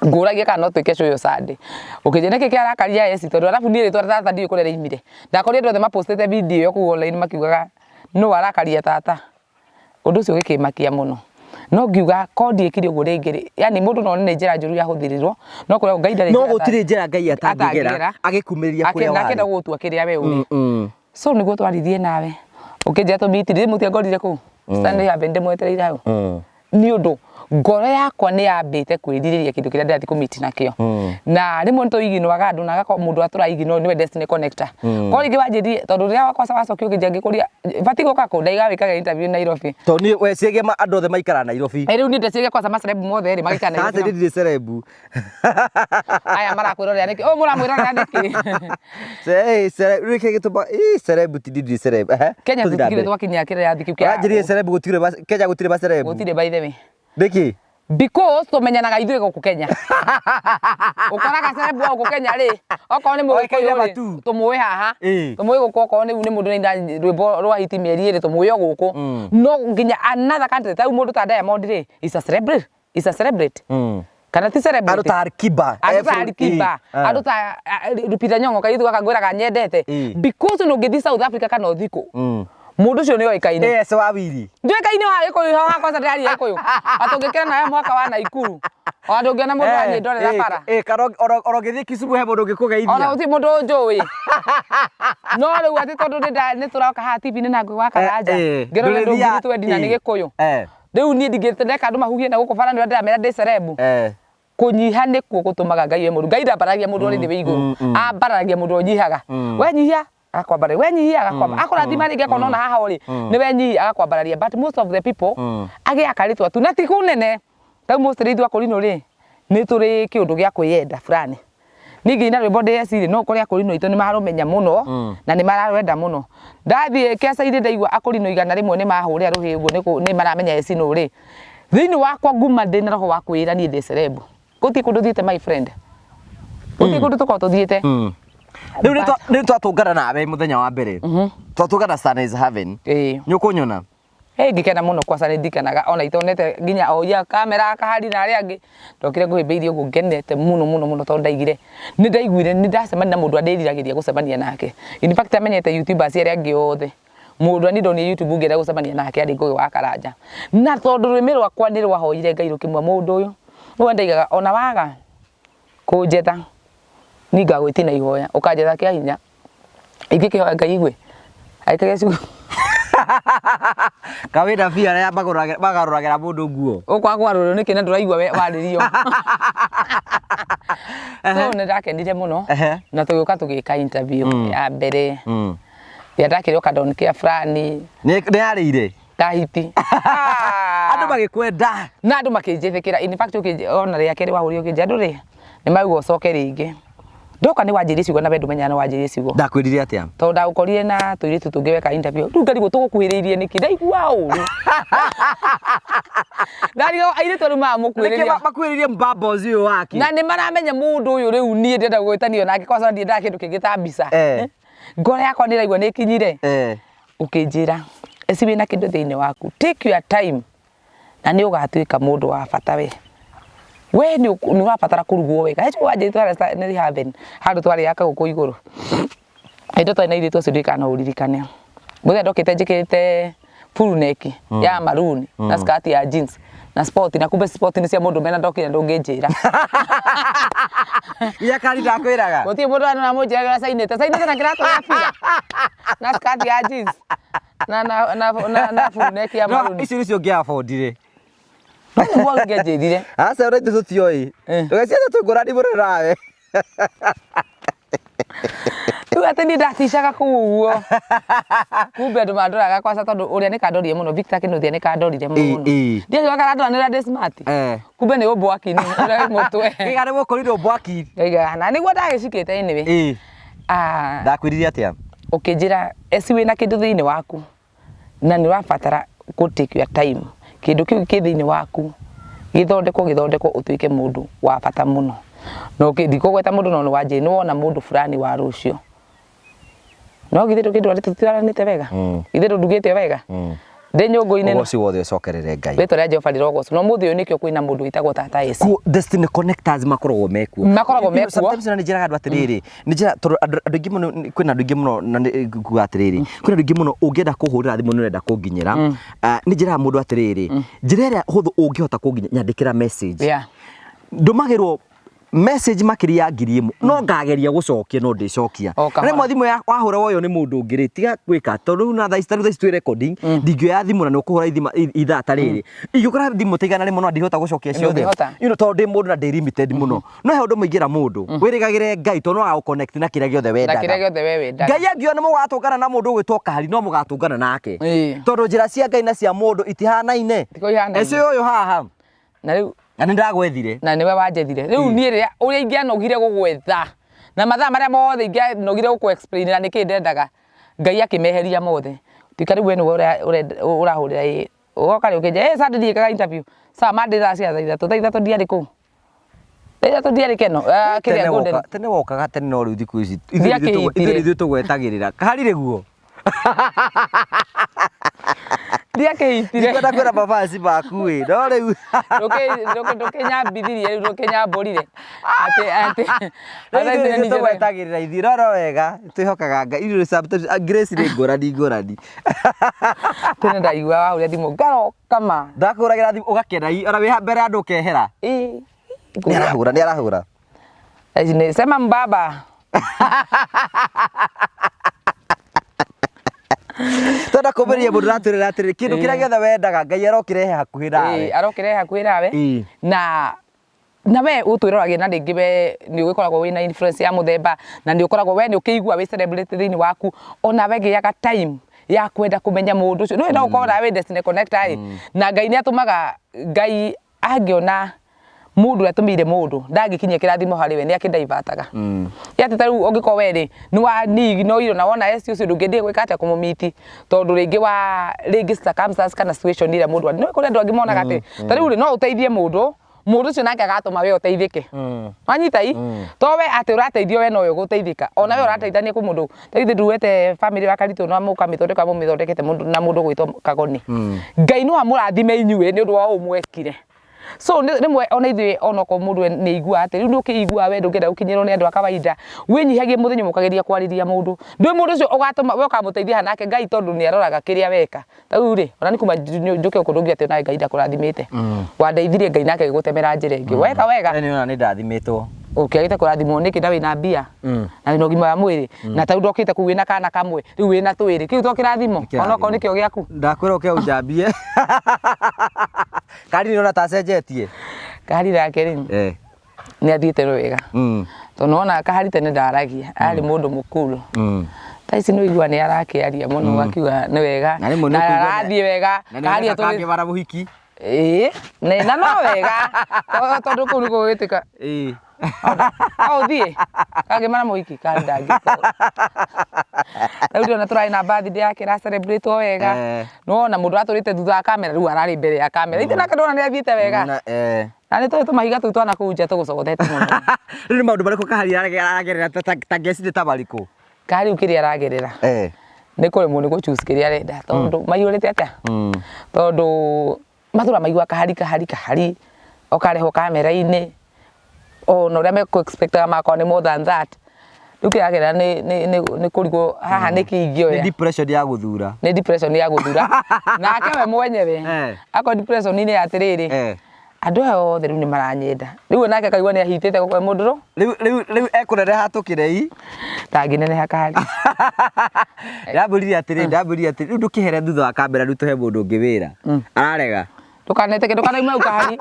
Ngũragia kana no twĩke show ĩyo Sunday. Ũkĩnjĩra nĩkĩ kĩarakaria Esi tondũ arabu niĩ rĩtwa tata ndiũĩ kũrĩa rĩaumire. Ndakorire andũ othe mapostĩte video ĩyo kũu online makiugaga nũ arakaria tata. Ũndũ ũcio ũgĩkĩmakia mũno. No ngiuga korwo ndiekire ũguo rĩngĩ rĩ, yani mũndũ no one nĩ njĩra njũru yahũthĩrirwo, no kũrĩa Ngai ndarĩ No njĩra gũtirĩ njĩra Ngai atangĩgera agĩkumĩria kũrĩa na akĩenda warĩ. gũgũtua kĩrĩa we ũrĩ. So nĩguo twaririe nawe ũkĩnjĩra tũmiti rĩ mũtiangorire kũu Stanley Haven ndĩmwetereire hau nĩ ũndũ ngoro yakwa nĩ yambĩte kwĩrirĩria kĩndũ kĩrĩa ndĩrathiĩ kũmiti nakĩo. Na rĩmwe nĩ tũiginwaga andũ na agakorwo mũndũ ũrĩa tũraiginwo nĩwe destiny connector. Korwo rĩngĩ wanjĩrire tondũ rĩrĩa wakwa wacokio ũkĩnjĩra ngĩkũria batiĩ gũka kũ ndaiga wĩkage interview Nairobi. Tondũ niĩ weciria andũ othe maikaraga Nairobi. Rĩu niĩ ndeciria kwanza ma celeb mothe rĩ magaikara Aca Nairobi. niĩ ndirĩ celeb. Aya marakwĩrorera nĩkĩ? Ũyũ mũramwĩrorera nĩkĩ? Rĩu kĩrĩa gĩtũmaga ĩ celeb ti ndirĩ celeb. Kenya Tũthiĩ na tũtikĩrĩ mbere. twakinyia kĩrathi kĩu kĩa Ũranjĩrire celeb gũtirĩ Kenya gũtirĩ ma celeb. Gũtirĩ by the way. Nĩkĩ? Because tũmenyanaga ithuĩ gũkũ Kenya. Ũkoraga celeb wa gũkũ Kenya rĩ, okorwo nĩ Oĩkaine Mũgĩkũyũ rĩ, matu. tũmũĩ haha. Tũmũĩ gũkũ okorwo rĩu nĩ mũndũ ũraina rwĩmbo rwa hiti mĩeri ĩrĩ tũmũĩ o gũkũ. No nginya another country ta rĩu mũndũ ta Diamond rĩ, is a celebrity. Is a celebrity. Kana ti celebrity? Andũ ta Alikiba. Andũ ta Alikiba, andũ ta Lupita Nyong'o kairĩtu gaka ngwĩraga nyendete. Because ona ũngĩthiĩ South Africa kana ũthiĩ kũ, Mũndũ ũcio nĩ oĩkaine. Yes, wa wiri. Nduĩkaine wa Gĩkũyũ haha kwanza ndĩraria Gĩkũyũ. Atĩ ũngĩkĩra nawe mwaka wa Naikuru. Ona ndũngĩona mũndũ wa nyĩndorera bara. Eh, kana oro ũngĩthiĩ Kisumu he mũndũ ũngĩkũgeithia. Ona gũtirĩ mũndũ ũnjũĩ. No rĩu atĩ tondũ nĩ tũroka haha TV-inĩ na Ngũgĩ wa Karanja. Ngĩrora andũ ngiri twendi na nĩ Gĩkũyũ. Rĩu niĩ ndingĩreka andũ mahuhie na gũkũ bara nĩ ũrĩa ndĩramera ndĩ celeb. Kũnyiha nĩkuo gũtũmaga Ngai oe mũndũ. Ngai ndambararagia mũndũ ũrĩ thĩ wĩ igũrũ. Ambararagia mũndũ ũrĩa ũnyihaga. Wenyihia agakwambararia, wenyihia agakwambararia. Akũrathima rĩngĩ akona ona haha ũrĩ nĩ wenyihia agakwambararia. But most of the people agĩaga karĩtwa tu na ti kũnene. Rĩu mostly ithuĩ akũrinũ rĩ, nĩ tũrĩ kĩũndũ gĩa kwĩyenda fulani. Niĩ ngĩina rwĩmbo ndĩ SC rĩ, no ũkore akũrinũ aitũ nĩ marũmenya mũno na nĩ mararwenda mũno. Ndathiĩ kĩaca-inĩ ndaigua akũrinũ 100 nĩ mahũrĩra rũhĩ ũguo nĩ maramenya SC nũ rĩ, thĩinĩ wakwa nguma ndĩna roho wa kwĩĩra niĩ ndĩ celeb. Gũtirĩ kũndũ thiĩte my friend. Gũtirĩ kũndũ tũkoragwo tũthiĩte. Rĩu nĩ twatũngana nawe mũthenya wa mbere. Twatũngana Sunrise Haven. Ĩĩ. Nĩ ũkũnyona? Hey, ngĩkena mũno kwaca nĩ ndikenaga ona itonete nginya oia kamera kahari na arĩa angĩ ndokire ngũhĩmbĩirie ũguo ngenete mũno mũno mũno tondũ ndaigire nĩ ndaiguire nĩ ndacemania na mũndũ ndĩriragĩria gũcemania nake. In fact amenyete YouTubers arĩa angĩ othe. Mũndũ ũrĩa niĩ ndonire YouTube ngĩenda gũcemania nake arĩ Ngũgĩ wa Karanja. Na tondũ rũrĩmĩ rwakwa nĩ rwahoire Ngai rũkĩmwĩra mũndũ ũyũ, nĩwe ndaigaga ona waga kũnjetha niĩ ngagwĩtia na ihoya, ũkanjetha kĩa hinya. Ingĩkĩhoya Ngai igue? Angĩkĩgĩa ciugo. Kawĩna bia arĩa magarũragĩra mũndũ nguo. Ũkwaga kũgarũrĩrwo nĩkĩ na ndũraigua warĩrio. So nĩ ndakenire mũno na tũgĩũka tũgĩka interview ya mbere. Ya ndakĩrĩ o kadon kia fulani. Nĩ yarĩire? Tahiti. Andũ magĩkwenda. Na andũ makĩnjĩtĩkĩra. In fact ona rĩa kerĩ wahũrire ũkĩnjĩra andũ rĩ, nĩ mauga ũcoke rĩngĩ. Ndoka nĩ wanjĩrire ciugo na we ndũmenyaga nĩ wanjĩrire ciugo. Ndakwĩrire atĩa? Tondũ ndagũkorire na tũirĩtu tũngĩ weka interview. Rĩu ngarigwo tũgũkuhĩrĩirie nĩkĩ? Ndaigua ũru. Ndarigwo airĩtu rĩu maramũkuhĩrĩria. Nĩkĩ makuhĩrĩirie mbambozi ũyũ wake? Na nĩ maramenya mũndũ ũyũ rĩu niĩ ndĩrenda gwĩtanio nake kwanza ndiendaga kĩndũ kĩngĩ ta mbica. Ngoro yakwa nĩ ĩraigua nĩ ĩkinyire. Ũkĩnjĩra, Eci wĩna kĩndũ thĩinĩ waku, take your time na nĩ ũgatuĩka mũndũ wa bata we. We nĩ ũrabatara kũrugwo wega. He wanjĩrire twarĩ nĩ haven, handũ twarĩaga kagũkũ igũrũ. Hĩndĩ ĩyo twarĩ na airĩtu acio ndiũĩ kana no ũririkane. Mũthenya ndokĩte njĩkĩrĩte full neck ya maroon na skirt ya jeans na sport na kumbe sport nĩ cia mũndũ mena ndokire ndũngĩnjĩra. Iria kari ndakwĩraga. Gũtirĩ mũndũ ũramũnjĩraga cainĩte cainĩte na kĩratũ gĩa bira na skirt ya jeans na na na na, na full neck ya No, maroon. icio nĩcio ũngĩabondire. No nĩguo ũngĩanjĩrire. Aca ũrĩa ithuĩ tũtioĩ. Tũgeciria twĩ ngũrani mũno nawe. Rĩu atĩ niĩ ndaticaga kũu ũguo. Kumbe andũ mandoraga kwaca tondũ ũrĩa nĩ kandorire mũno Victor Kĩnuthia nĩ kandorire mũno. Ndiaiguaga karandora nĩ ũrĩa ndĩ smart. Kumbe nĩ ũmbwaki nĩ ũrĩa wĩ mũtwe. Gĩga nĩ gũkorire ũmbwaki. Ngaiga na nĩguo ndagĩcikĩte anyway. Ah. Ndakwĩrire atĩa? Ũkĩnjĩra eci wĩna kĩndũ thĩinĩ waku. Na nĩ ũrabatara kũ take your time kĩndũ kĩu kĩ thĩinĩ waku gĩthondekwo gĩthondekwo ũtuĩke mũndũ wa bata mũno. Na ndikũgweta mũndũ no nĩ wanjĩrire nĩ wona mũndũ fulani wa rũciũ. No githĩ ndũkĩndwara tũtwaranĩte wega? Githĩ ndũndugĩte wega? Ndĩ nyũngũ-inĩ. Ũgoci wothe ũcokerere Ngai. Rĩtwa rĩa Jehova rĩrogocwo. Na ũmũthĩ ũyũ nĩkĩo kwĩna mũndũ wĩtagwo Tata Esi. Kuo destiny connectors makoragwo mekuo. Makoragwo mekuo. Sometimes na nĩ njĩraga andũ atĩrĩrĩ, nĩ njĩra tondũ andũ andũ aingĩ mũno kwĩna andũ aingĩ mũno na nĩ nguga atĩrĩrĩ, kwĩna andũ aingĩ mũno ũngĩenda kũhũrĩra thimũ nĩ ũrenda kũnginyĩra, nĩ njĩraga mũndũ atĩrĩrĩ, njĩra ĩrĩa hũthũ ũngĩhota kũnginyĩra nyandĩkĩra message. Yeah. Ndũmagĩrwo message makĩria ya 1000 no ngageria gũcokia no ndĩcokia. O kahora. Rĩmwe thimũ ya wahũra woywo nĩ mũndũ ũngĩ rĩ tiga gwĩka tondũ rĩu na thaa ici ta rĩu thaa ici twĩ recording ndingĩoya thimũ na nĩ ũkũhũra ithaa ta rĩrĩ ingĩkora thimũ ta 100 no ndingĩhota gũcokia ciothe. Ndũngĩhota. You know, tondũ ndĩ mũndũ na ndĩ limited mũno. No he ũndũ mũingĩra mũndũ wĩrĩgagĩre Ngai tondũ no agũ-connect na kĩrĩa gĩothe Na wendaga. kĩrĩa gĩothe we wendaga. Ngai angiona mũgatũngana na mũndũ ũgwĩtwo Kahari no mũgatũngana nake. Ĩĩ. Tondũ njĩra cia Ngai na cia mũndũ itihanaine. Tiko ihanaine. Eci ũyũ haha. Na rĩu Na nĩ ndagwethire. Na nĩwe wanjethire. Rĩu niĩ rĩrĩa ũrĩa ingĩanogire gũgwetha na mathaa marĩa mothe ingĩanogire gũkũ explain ĩra nĩkĩ ndendaga Ngai akĩmeheria mothe. Tuĩka rĩu we nĩwe ũrahũrĩra ĩ ũgoka rĩ ũkĩnjĩra ĩ Sunday ndiĩkaga interview. Sawa Monday thaa cia thaa 3:00 ndiarĩ kũu. Thaa 3 ndiarĩ keno kĩrĩa Tene Golden. woka tene wokaga tene no rĩu thikũ ici Ndiakĩhitire. ithuĩ nĩ ithuĩ tũgwetagĩrĩra. Kahari rĩguo. Ndiakĩhitire. Ndikwenda kwĩra mabanci maku ĩ, no rĩu Ndũkĩnyambithirie rĩu ndũkĩnyambũrire. Atĩ atĩ Rĩu ithuĩ nĩ tũgwetagĩrĩra ithuĩ no no wega twĩhokaga Ngai ithuĩ sometimes grace nĩ ngũrani ngũrani. Tene ndaigua wahũrĩra thimũ ngaroka ma. Ndakũhũragĩra thimũ ũgakena ona wĩ mbere ya andũ ũkehera. Ĩĩ. Nĩ arahũra nĩ arahũra. Thaa ici nĩ sema mbaba. Twenda kũmĩrĩria mũndũ ũratwĩrĩra atĩrĩrĩ kĩndũ kĩrĩa gĩothe wendaga Ngai arokĩrehe hakuhĩ nawe. Ĩĩ arokĩrehe hakuhĩ nawe. Ĩĩ. Na we ũtwĩroragĩra na rĩngĩ we nĩ ũgĩkoragwo wĩna influence ya mũthemba na nĩ ũkoragwo we nĩ ũkĩigua wĩ celebrity thĩinĩ waku ona we gĩaga time ya kwenda kũmenya mũndũ ũcio nĩũĩ no ũkorwo nawe wĩ destiny connector ĩ na Ngai nĩ atũmaga Ngai angĩona mũndũ ũrĩa atũmĩire mũndũ ndangĩkinyia kĩrathimo harĩ we nĩ akĩdaivataga atĩ ta rĩu ũngĩkorwo we rĩ nĩ wa nĩ na wona eci ũcio ndũngĩendire gwĩka atĩa kũmũmiti tondũ rĩngĩ wa rĩngĩ circumstance kana situation ĩrĩa mũndũ arĩ nĩ kũrĩ andũ angĩ monaga atĩ ta rĩu rĩ no ũteithie mũndũ mũndũ ũcio nake agatũma we ũteithĩke wanyita i to we atĩ ũrateithio we nowe ũgũteithĩka ona we ũrateithania kwĩ mũndũ ta rĩu nduwete family ya Karitũ na mũkamĩthondeka mũmĩthondekete mũndũ na mũndũ ũgwĩtwo Kagoni Ngai no amũrathime inyuĩ nĩ ũndũ wa ũũ mwekire so rĩmwe ona ithuĩ onokorwo mũndũ nĩ aiguaga atĩ rĩu nĩ ũkĩiguaga we ndũngĩenda gũkinyĩrwo nĩ andũ a kawaida wĩnyihagie mũthenya ũmwe ũkageria kwarĩria mũndũ ndũĩ mũndũ ũcio ũgatũma we ũkamũteithia nake Ngai tondũ nĩ aroraga kĩrĩa weka ta rĩu rĩ ona nĩ kuma njũke gũkũ ndũngiuga atĩ onawe Ngai ndakũrathimĩte wandeithirie Ngai nake agĩgũtemera njĩra ĩngĩ weka wega Nĩ ona nĩ ndathimĩtwo. Ũkĩagĩte kũrathimwo nĩkĩ na wĩna mbia na wĩna ũgima wa mwĩrĩ na ta rĩu ndokĩte kũu wĩna kana kamwe rĩu wĩna twĩrĩ kĩu to kĩrathimo onokorwo nĩkĩo gĩaku. Ndakwĩra ũke ũnjambie. Kari nĩ ona ta acenjetie. Kahari nake rĩ nĩ athiĩte wega tondũ nĩwona kahari tene ndaragia arĩ mũndũ mũkuru thaa ici nĩ ũigua nĩ arakĩaria mũno akiuga nĩ wega Na rĩmwe nĩ na ũkũigua arathiĩ wega Na nĩ kahari ũreka atũrĩ kangĩ bara mũhiki. Ĩĩ na no wega tondũ kũu nĩkuo gũgĩtuĩka Ĩĩ. No ũthiĩ kangĩ mara mũhiki kahari ndangĩkorwo rĩu ndĩrona tũrarĩ na birthday yake ĩra celebrate wega nĩwona mũndũ atũrĩte thutha wa kamera rĩu ararĩ mbere ya kamera ithe nake ndona nĩ athiĩte wega Na eh. Na nĩ tũĩ tũmahiga tũu twana kũu nja tũgũcogothete mũno. Rĩu nĩ maũndũ marĩkũ Kahari aragerera ta ngeci ta marĩkũ? Kahari rĩu kĩrĩa aragerera nĩ kũremwo nĩ gũ choose kĩrĩa arenda tondũ maiyũrĩte atĩa? Tondũ matũra maigua Kahari Kahari Kahari ũkarehwo kamera-inĩ ona ũrĩa mekũ expect aga magakorwo nĩ more than that. Rĩu kĩrĩa aragerera nĩ kũrigwo haha nĩkĩ ingĩoya. Nĩ depression ya gũthura. Nĩ depression ya gũthura. Nake we mwenyewe akorwo depression -inĩ ya atĩrĩrĩ andũ aya othe rĩu nĩ maranyenda rĩu we nake akaigua nĩ ahitĩte gũkũ mũndũ rũ Rĩu rĩu rĩu ekũneneha tũkĩrei. Ndangĩneneha Kahari. Ndambũrire atĩrĩ ndambũrire atĩrĩ rĩu ndũkĩhere thutha wa kamera rĩu tũhe mũndũ ũngĩ wĩra. Ararega. Ndũkanetĩke ndũkanaime hau Kahari.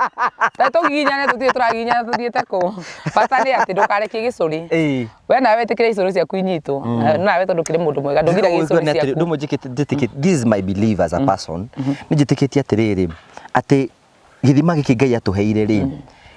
Ta tũgiginyane tũtirĩ tũragiginyana tũthiĩte kũ. Bata nĩ atĩ ndũkarekie gĩcũrĩ. Ĩĩ. We nawe wĩtĩkĩre icũrĩ ciaku inyitwo. Nawe tondũ ũkĩrĩ mũndũ mwega ndũgiragia icũrĩ ciaku. Ndũmwe njĩtĩkĩtie this is my belief as a person. Nĩ njĩtĩkĩtie atĩrĩrĩ atĩ gĩthima gĩkĩ Ngai atũheire rĩ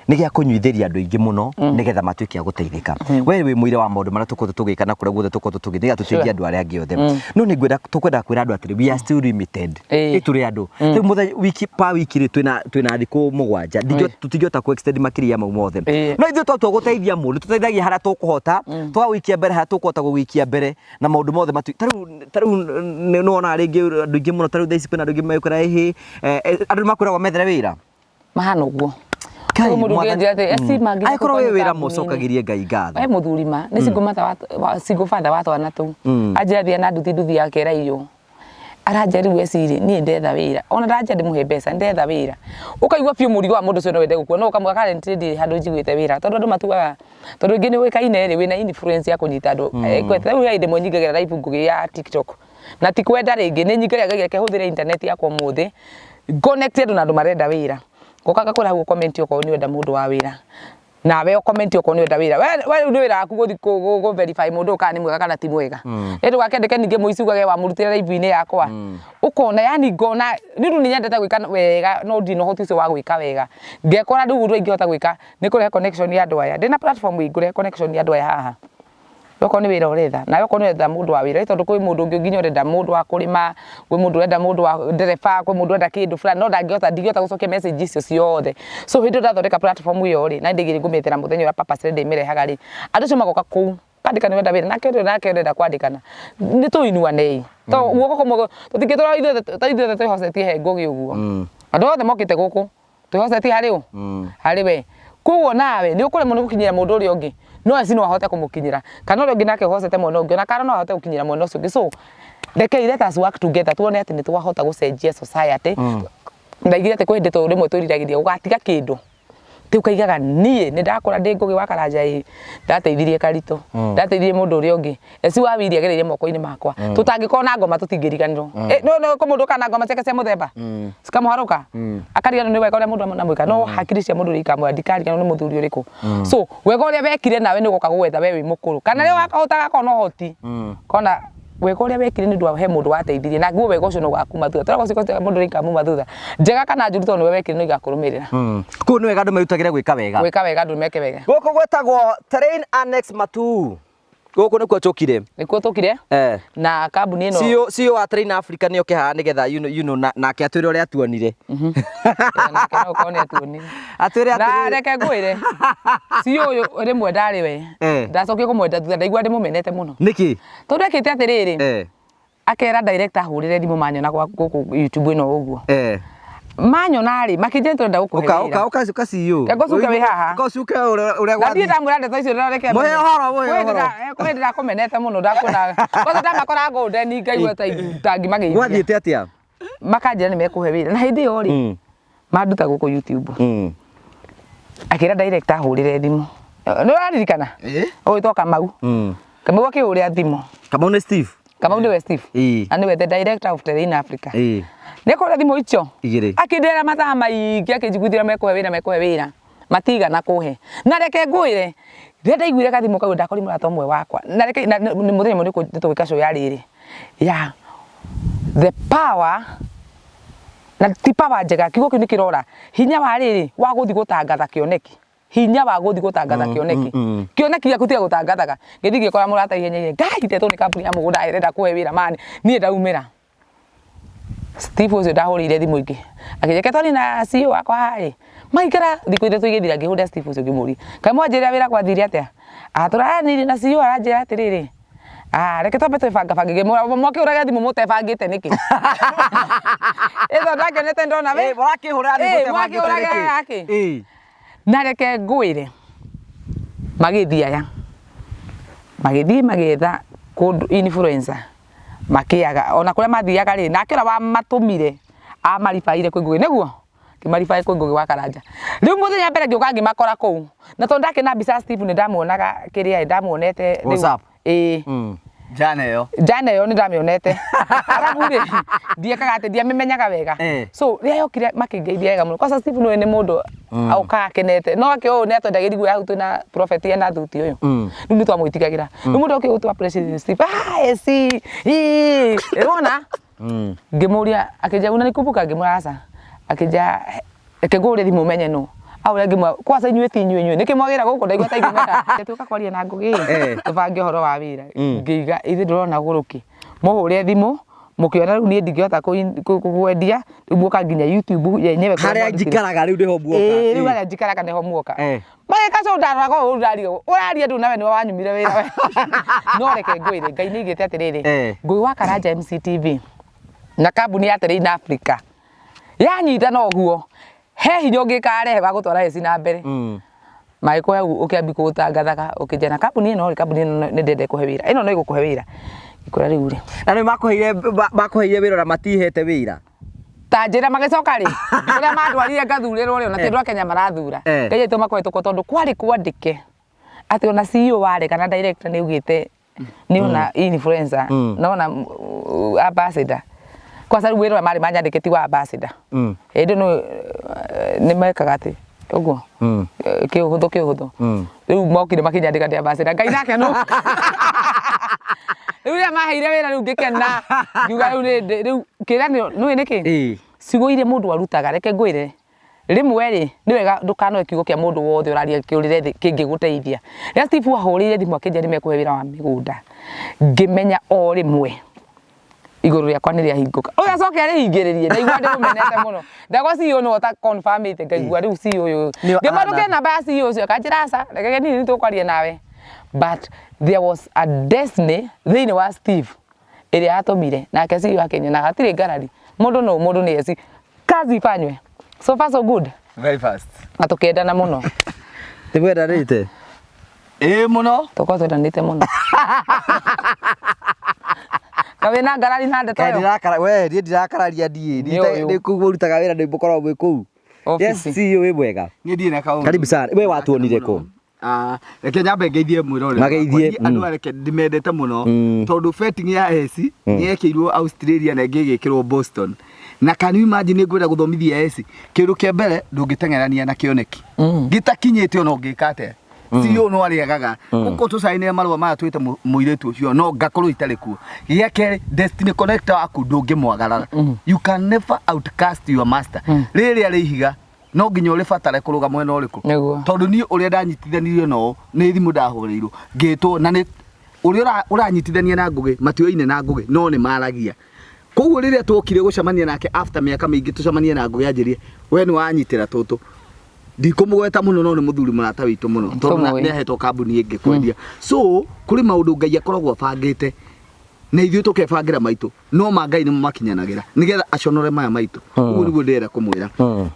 nĩ gĩa kũnyuithĩria andũ aingĩ mũno nĩgetha matuĩke a gũteithĩka. We wĩ mũira wa maũndũ marĩa tũkoretwo tũgĩka na kũrĩa guothe tũkoretwo tũgĩthiĩ nĩgetha tũteithie andũ arĩa angĩ othe. No nĩ ngwenda tũkwenda kwĩra andũ atĩrĩ we are still limited. Ĩ tũrĩ andũ. Rĩu mũthenya wiki pa wiki rĩ twĩna thikũ mũgwanja. Tũtingĩhota kũ extend makĩria ya mau mothe. No ithuĩ twatua gũteithia mũndũ tũteithagia harĩa tũkũhota, tũgagũikia mbere harĩa tũkũhota gũgũikia mbere na maũndũ mothe matu ta rĩu nĩ wonaga rĩngĩ andũ aingĩ mũno ta rĩu thaa ici kwĩna andũ aingĩ mekwĩra ĩhĩ andũ nĩ makwĩragwo methere wĩra. Mahana ũguo. Kai, Ũyũ mũndũ mwathani- ũngĩnjĩra atĩ, "Eci mangĩthiĩ Angĩkorwo wĩ kũnyita wĩra kambuni-inĩ." mũcokagĩrie Ngai ngatho. We mũthuri ma nĩ single mother wa single father wa twana tũu. Anjĩra thiĩ na nduthi nduthi yake ĩraiywo. Aranjĩra rĩu ecirĩ niĩ ndetha wĩra. Ona ndanjĩra ndĩmũhe mbeca ndetha wĩra. Ũkaigua biũ mũrigo wa mũndũ ũcio no wende gũkua no ũkamwĩra currently ndirĩ handũ njiguĩte wĩra tondũ andũ matuaga tondũ rĩngĩ nĩ ũĩkaine rĩ wĩna influence ya kũnyita andũ. Rĩu he hĩndĩ ĩmwe nyingagĩra live ngũgĩ ya TikTok na ti kwenda rĩngĩ nĩ nyingagĩra ngauga reke hũthĩre internet yakwa ũmũthĩ connect andũ na andũ marenda wĩra. Ngoka ngakwĩra hau ũcomment okorwo nĩ ũrenda mũndũ wa wĩra. Nawe ũcomment okorwo nĩ ũrenda wĩra. We rĩu nĩ wĩra waku gũthiĩ kũ verify mũndũ ũyũ kana nĩ mwega kana ti mwega. Ĩ ndũgakĩandĩke ningĩ mũici ugage wamũrutĩra live-inĩ yakwa. Ũkona yani ngona nĩ ũndũ nĩ nyendete gwĩka wega no ndirĩ na ũhoti ũcio wa gwĩka wega. Ngekora rĩu ũndũ ingĩhota gwĩka nĩ kũrehe connection ya andũ aya. Ndĩna platform ĩ ngũrehe connection ya andũ aya haha. Okorwo nĩ wĩra ũretha, nawe okorwo nĩ ũretha mũndũ wa wĩra, tondũ kwĩ mũndũ ũngĩ nginya ũrenda mũndũ wa kũrĩma, kwĩ mũndũ ũrenda mũndũ wa ndereba, kwĩ mũndũ ũrenda kĩndũ fulani, no ndangĩhota, ndingĩhota gũcokia message icio ciothe. So hĩndĩ ĩyo ndathondeka platform ĩyo rĩ, na nĩ ndaigire ngũmĩethera mũthenya ũrĩa purposely ndĩmĩrehaga rĩ, andũ acio magoka kũu. Ũkandĩka nĩ ũrenda wĩra, nake ũrĩa nake ũrenda kwandĩkana. Nĩ tũinuanei. To guoko kũmwe tũtingĩtũra ithuothe ta ithuothe twĩhocetie he Ngũgĩ ũguo. Andũ othe mokĩte gũkũ twĩhocetie harĩ ũ? Harĩ we. Koguo nawe nĩ ũkũremwo nĩ gũkinyĩra mũndũ ũrĩa ũngĩ, no eci no ahote kũmũkinyĩra. Kana ũrĩa ũngĩ nake ũhocete mwena ũngĩ, ona Karo no ahote gũkinyĩra mwena ũcio ũngĩ. So rekei let us work together tuone atĩ nĩ twahota gũcenjia society. Ndaigire atĩ kwĩ hĩndĩ rĩmwe twĩriragĩria gũgatiga kĩndũ. Rĩu ũkaigaga niĩ nĩ ndakũra ndĩ Ngũgĩ wa Karanja ĩ, ndateithirie Karitũ, ndateithirie mũndũ ũrĩa ũngĩ, Eci wa Wili agereire moko-inĩ makwa. Tũtangĩkorwo na ngoma tũtingĩriganĩrwo. Eh, no no kũ mũndũ ũkaga na ngoma ciake cia mũthemba cikamũharũka akariganĩrwo nĩ wega ũrĩa mũndũ anamwĩka no hakiri cia mũndũ ikamwĩra ndikariganĩrwo nĩ mũthuri ũrĩkũ. So wega ũrĩa wekire nawe nĩ ũgoka gũgwetha we wĩ mũkũrũ kana rĩrĩa ũtagakorwo na ũhoti kona wega ũrĩa wekire nĩ ũndũ wa he mũndũ wateithirie na guo wega ũcio no ũgakuma thutha. Tũragwo ciĩko cia mũndũ nĩ ikamuma thutha. Njega kana njũru tondũ nĩwe wekire no igakũrũmĩrĩra. Kũu nĩ wega andũ merutagĩre gwĩka wega. Gwĩka wega andũ meke wega. Gũkũ gwĩtagwo Terrain Annex Matuu. Gũkũ nĩkuo tũkire. Nĩkuo tũkire. Eh. Na kambuni ĩno. CEO, CEO wa Train Africa nĩ oke haha nĩgetha you know, nake atwĩre ũrĩa atuonire. Nake no ũkorwo nĩ atuonire. Atwĩre Na atĩrĩrĩ. reke ngwĩre. CEO ũyũ rĩmwe ndarĩ we. Ndacokire kũmwenda thutha ndaigua ndĩmũmenete mũno. Nĩkĩ? Tondũ ekĩte atĩrĩrĩ. Akera director ahũrĩre thimũ manyona gwa gũkũ YouTube ĩno ũguo. Manyona rĩ, makĩnjĩra tũrenda gũkũhe Ũka wĩra. ũka ũka ũka CEO. Reke ũcuke wĩ haha. Ũka ũcuke ũrĩa ũrĩa Na ndiĩ gwathiĩ. ndamwĩra ndeto icio na reke Mũhe amenye. ũhoro, mũhe Kwĩ ũhoro. kwĩ ndĩrakũmenete mũno ndakuona. Kwanza ndamakora Golden ngaigua ta tangĩmageithia. Gwathiĩte atĩa? Makanjĩra nĩ mekũhe wĩra. Na hĩndĩ ĩyo rĩ, manduta gũkũ YouTube. Akĩra director ahũrĩre thimũ. Nĩ ũraririkana? Ũgwĩtwo Kamau. Kamau akĩhũrĩra thimũ. Kamau nĩ Steve. Kamau nĩwe Steve. Na nĩwe the director of Terrain Africa. Nĩ kũhũra thimũ icio. Igĩrĩ. Akĩndĩra mathaa maingĩ akĩnjiguithia mekũhe wĩra mekũhe wĩra. Matigana kũhe. Na reke ngwĩre, rĩrĩa ndaiguire gathimũ kau ndakorire mũrata ũmwe wakwa. Na reke na nĩ mũthenya ũmwe nĩ tũgwĩka show ya rĩrĩ. Ya the power na ti power njega kiugo kĩu nĩ kĩrora hinya wa rĩrĩ wa gũthiĩ gũtangatha kĩoneki hinya wa gũthiĩ gũtangatha kĩoneki kĩoneki gĩaku tiga gũtangathaga ngĩthiĩ ngĩkora mũrata ihenya ihenya ngai ndetwo nĩ kambuni ya mũgũnda ĩrenda kũhe wĩra mani niĩ ndaumĩra Steve ũcio ndahũrĩire thimũ ingĩ akĩnjĩra twarĩ na CEO wakwa haha ĩ maikara thikũ ithatũ igĩthira ngĩhũrĩra Steve ũcio ngĩmũria kaĩ mwanjĩrĩra wĩra gwathire atĩa ah tũraranĩirie na CEO aranjĩra atĩrĩrĩ ah reke twambe twĩbanga bange ngĩmwĩra mwakĩhũraga thimũ mũtebangĩte nĩkĩ ĩtho ndakenete ndona wĩ Mũrakĩhũra thimũ Ĩ, mũtebangĩte mwakĩhũraga nĩkĩ? yakĩ? Na reke ngwĩre magĩthiĩ aya magĩthiĩ magĩetha kũndũ influencer makĩaga ona kũrĩa mathiaga rĩ nake ũrĩa wamatũmire amaribaire kwĩ Ngũgĩ nĩguo kĩmaribaĩ kwĩ Ngũgĩ wa Karanja rĩu mũthenya mbere ngĩũka ngĩmakora kũu na tondũ ndakĩ na mbica ya Steve nĩ ndamuonaga kĩrĩa ndamuonete rĩu- WhatsApp? ĩĩ Njana ĩyo. Njana ĩyo nĩ ndamĩonete arabu rĩ ndiekaga atĩ ndiamĩmenyaga wega so rĩrĩa yokire makĩngeithia wega mũno kwanza Steve nĩwe nĩ mũndũ okaga akenete no ake ũũ nĩ atwendagĩria guoya hau twĩna prophet ena thuti ũyũ rĩu nĩ twamwĩtigagĩra rĩu mũndũ okĩ gũtũ appreciate Steve ah esi ii wona ngĩmũria akĩnjia unanikumbuka ngĩmwĩra aca akĩnjia reke ngũhũre thimũ menye nũ ahũra ngĩmwĩra kwanza inyuĩ ti inyuĩ inyuĩ nĩkĩ mwagĩra gũkũ ndaigua ta ingĩmera tuoka kwaria na Ngũgĩ tũbange ũhoro wa wĩra ngĩiga ithuĩ ndũrona gũrũki mũhũre thimũ mũkĩona rĩu niĩ ndingĩhota kwendia rĩu muoka nginya YouTube yenyewe kũrĩa Harĩa mwandutire. njikaraga rĩu nĩho muoka. Ĩĩ, rĩu harĩa njikaraga nĩho muoka magĩka show ndaroraga ũũ ũraria ũraria ndũ nawe nĩwe wanyumire wĩra we no reke ngwĩre Ngai nĩ aigĩte atĩrĩrĩ Ngũgĩ wa Karanja MCTV na kambuni ya Terrain Africa yanyitana ũguo he hinya ũngĩkarehe wa gũtwara eci na mbere magĩkũhe hau ũkĩambi kũũtangathaga ũkĩnjĩra na kambuni ĩno rĩ kambuni ĩno nĩ ndĩrenda ĩkũhe wĩra ĩno no ĩgũkũhe wĩra ngĩkwĩra rĩu rĩ Na nĩ makũheire makũheire wĩra na matihete wĩra. Ta njĩra magĩcoka rĩ ũrĩa mandwarire ngathurĩrwo rĩ ona ti andũ a Kenya marathura Ngai aitũ makũhetũkwo tondũ kwarĩ kwandĩke atĩ ona CEO warega na director nĩ augĩte nĩ ona influencer na ona ambassador kwanza rĩu wĩra ũrĩa marĩ manyandĩke ti wa ambassador hĩndĩ ĩno nĩ mekaga atĩ ũguo kĩũhũthũ kĩũhũthũ rĩu mokire makĩnyandĩka ndĩ ambassador Ngai nake nũ rĩu rĩrĩa maheire wĩra rĩu ngĩkena ngiuga rĩu rĩu kĩranĩro nĩũĩ nĩkĩ ciugo iria mũndũ arutaga reke ngwĩre rĩmwe rĩ nĩ wega ndũkanoe kiugo kĩa mũndũ wothe ũraria kĩũrĩre thĩ kĩngĩgũteithia rĩrĩa Steve ahũrĩire thimũ akĩnjĩra nĩ mekũhe wĩra wa mĩgũnda ngĩmenya o rĩmwe igũrũ rĩakwa nĩ rĩahingũka ũyũ acoke arĩhingĩrĩrie ndaigua ndĩmũmenete mũno ndagwa CEO nĩwe ũta confirmĩte ngaigua rĩu CEO ũyũ Nĩwe ngĩmwandũkĩra ahana. namba ya CEO ũcio akanjĩra aca reke nini nĩ tũkwaria nawe But there was a destiny thĩinĩ wa Steve ĩrĩa yatũmire nake CEO akĩnyona hatirĩ ngarari, mũndũ no mũndũ nĩ eci kazi ifanywe. So far so good. Very fast. Na tũkĩendana mũno. Nĩ mwendanĩte? Ĩĩ mũno. Tũkorwo twendanĩte mũno. Kawĩ na ngarari na ndeto Kaĩ ĩyo. ndirakara we niĩ ndirakararia niĩ. Nĩ ũyũ. Nĩ kũu mũrutaga wĩra nĩ mũkoragwo mwĩ kũu. Yes, Ofici. CEO wĩ mwega. Niĩ ndirĩ na kaũndũ. Karibu sana. We watuonire kũ? Ah, reke nyambe ngeithie mwĩroreri. Mageithie, wakwa. Niĩ Andũ mm. aya reke ndĩmendete mũno tondũ betting ya S nĩ yekĩirwo Australia na ĩngĩ ĩgĩkĩrwo Boston. Na can you imagine nĩ ngwenda gũthomithia S kĩndũ kĩa mbere ndũngĩteng'erania na kĩoneki gĩtakinyĩte ona ũngĩka atĩa. CEO no arĩagaga ũko tũcainĩre marũa maya twĩte mũirĩtu ũcio no ngakorwo itarĩ kuo. Gĩa kerĩ, destiny connector waku ndũngĩmwagarara. You can never outcast your master. Rĩrĩa rĩ ihiga no nginya ũrĩbatare kũrũga mwena ũrĩkũ. Nĩguo. Tondũ niĩ ũrĩa ndanyitithanirio nao nĩ thimũ ndahũrĩirwo ngĩtwo na nĩ ũrĩa ũranyitithania na Ngũgĩ matioine na Ngũgĩ no nĩ maragia. Koguo rĩrĩa twokire gũcemania nake after mĩaka mĩingĩ tũcemanie na Ngũgĩ anjĩrire we nĩ wanyitĩra tũtũ. Ndikũmũgweta mũno no nĩ mũthuri mũrata witũ mũno tondũ Tũmũĩ. nĩ ahetwo kambuni ĩngĩ kwendia. So kũrĩ maũndũ Ngai akoragwo abangĩte na ithuĩ tũkebangĩra maitũ no ma Ngai nĩmo makinyanagĩra nĩgetha aconore maya maitũ. Ũguo nĩguo ndĩrenda kũmwĩra.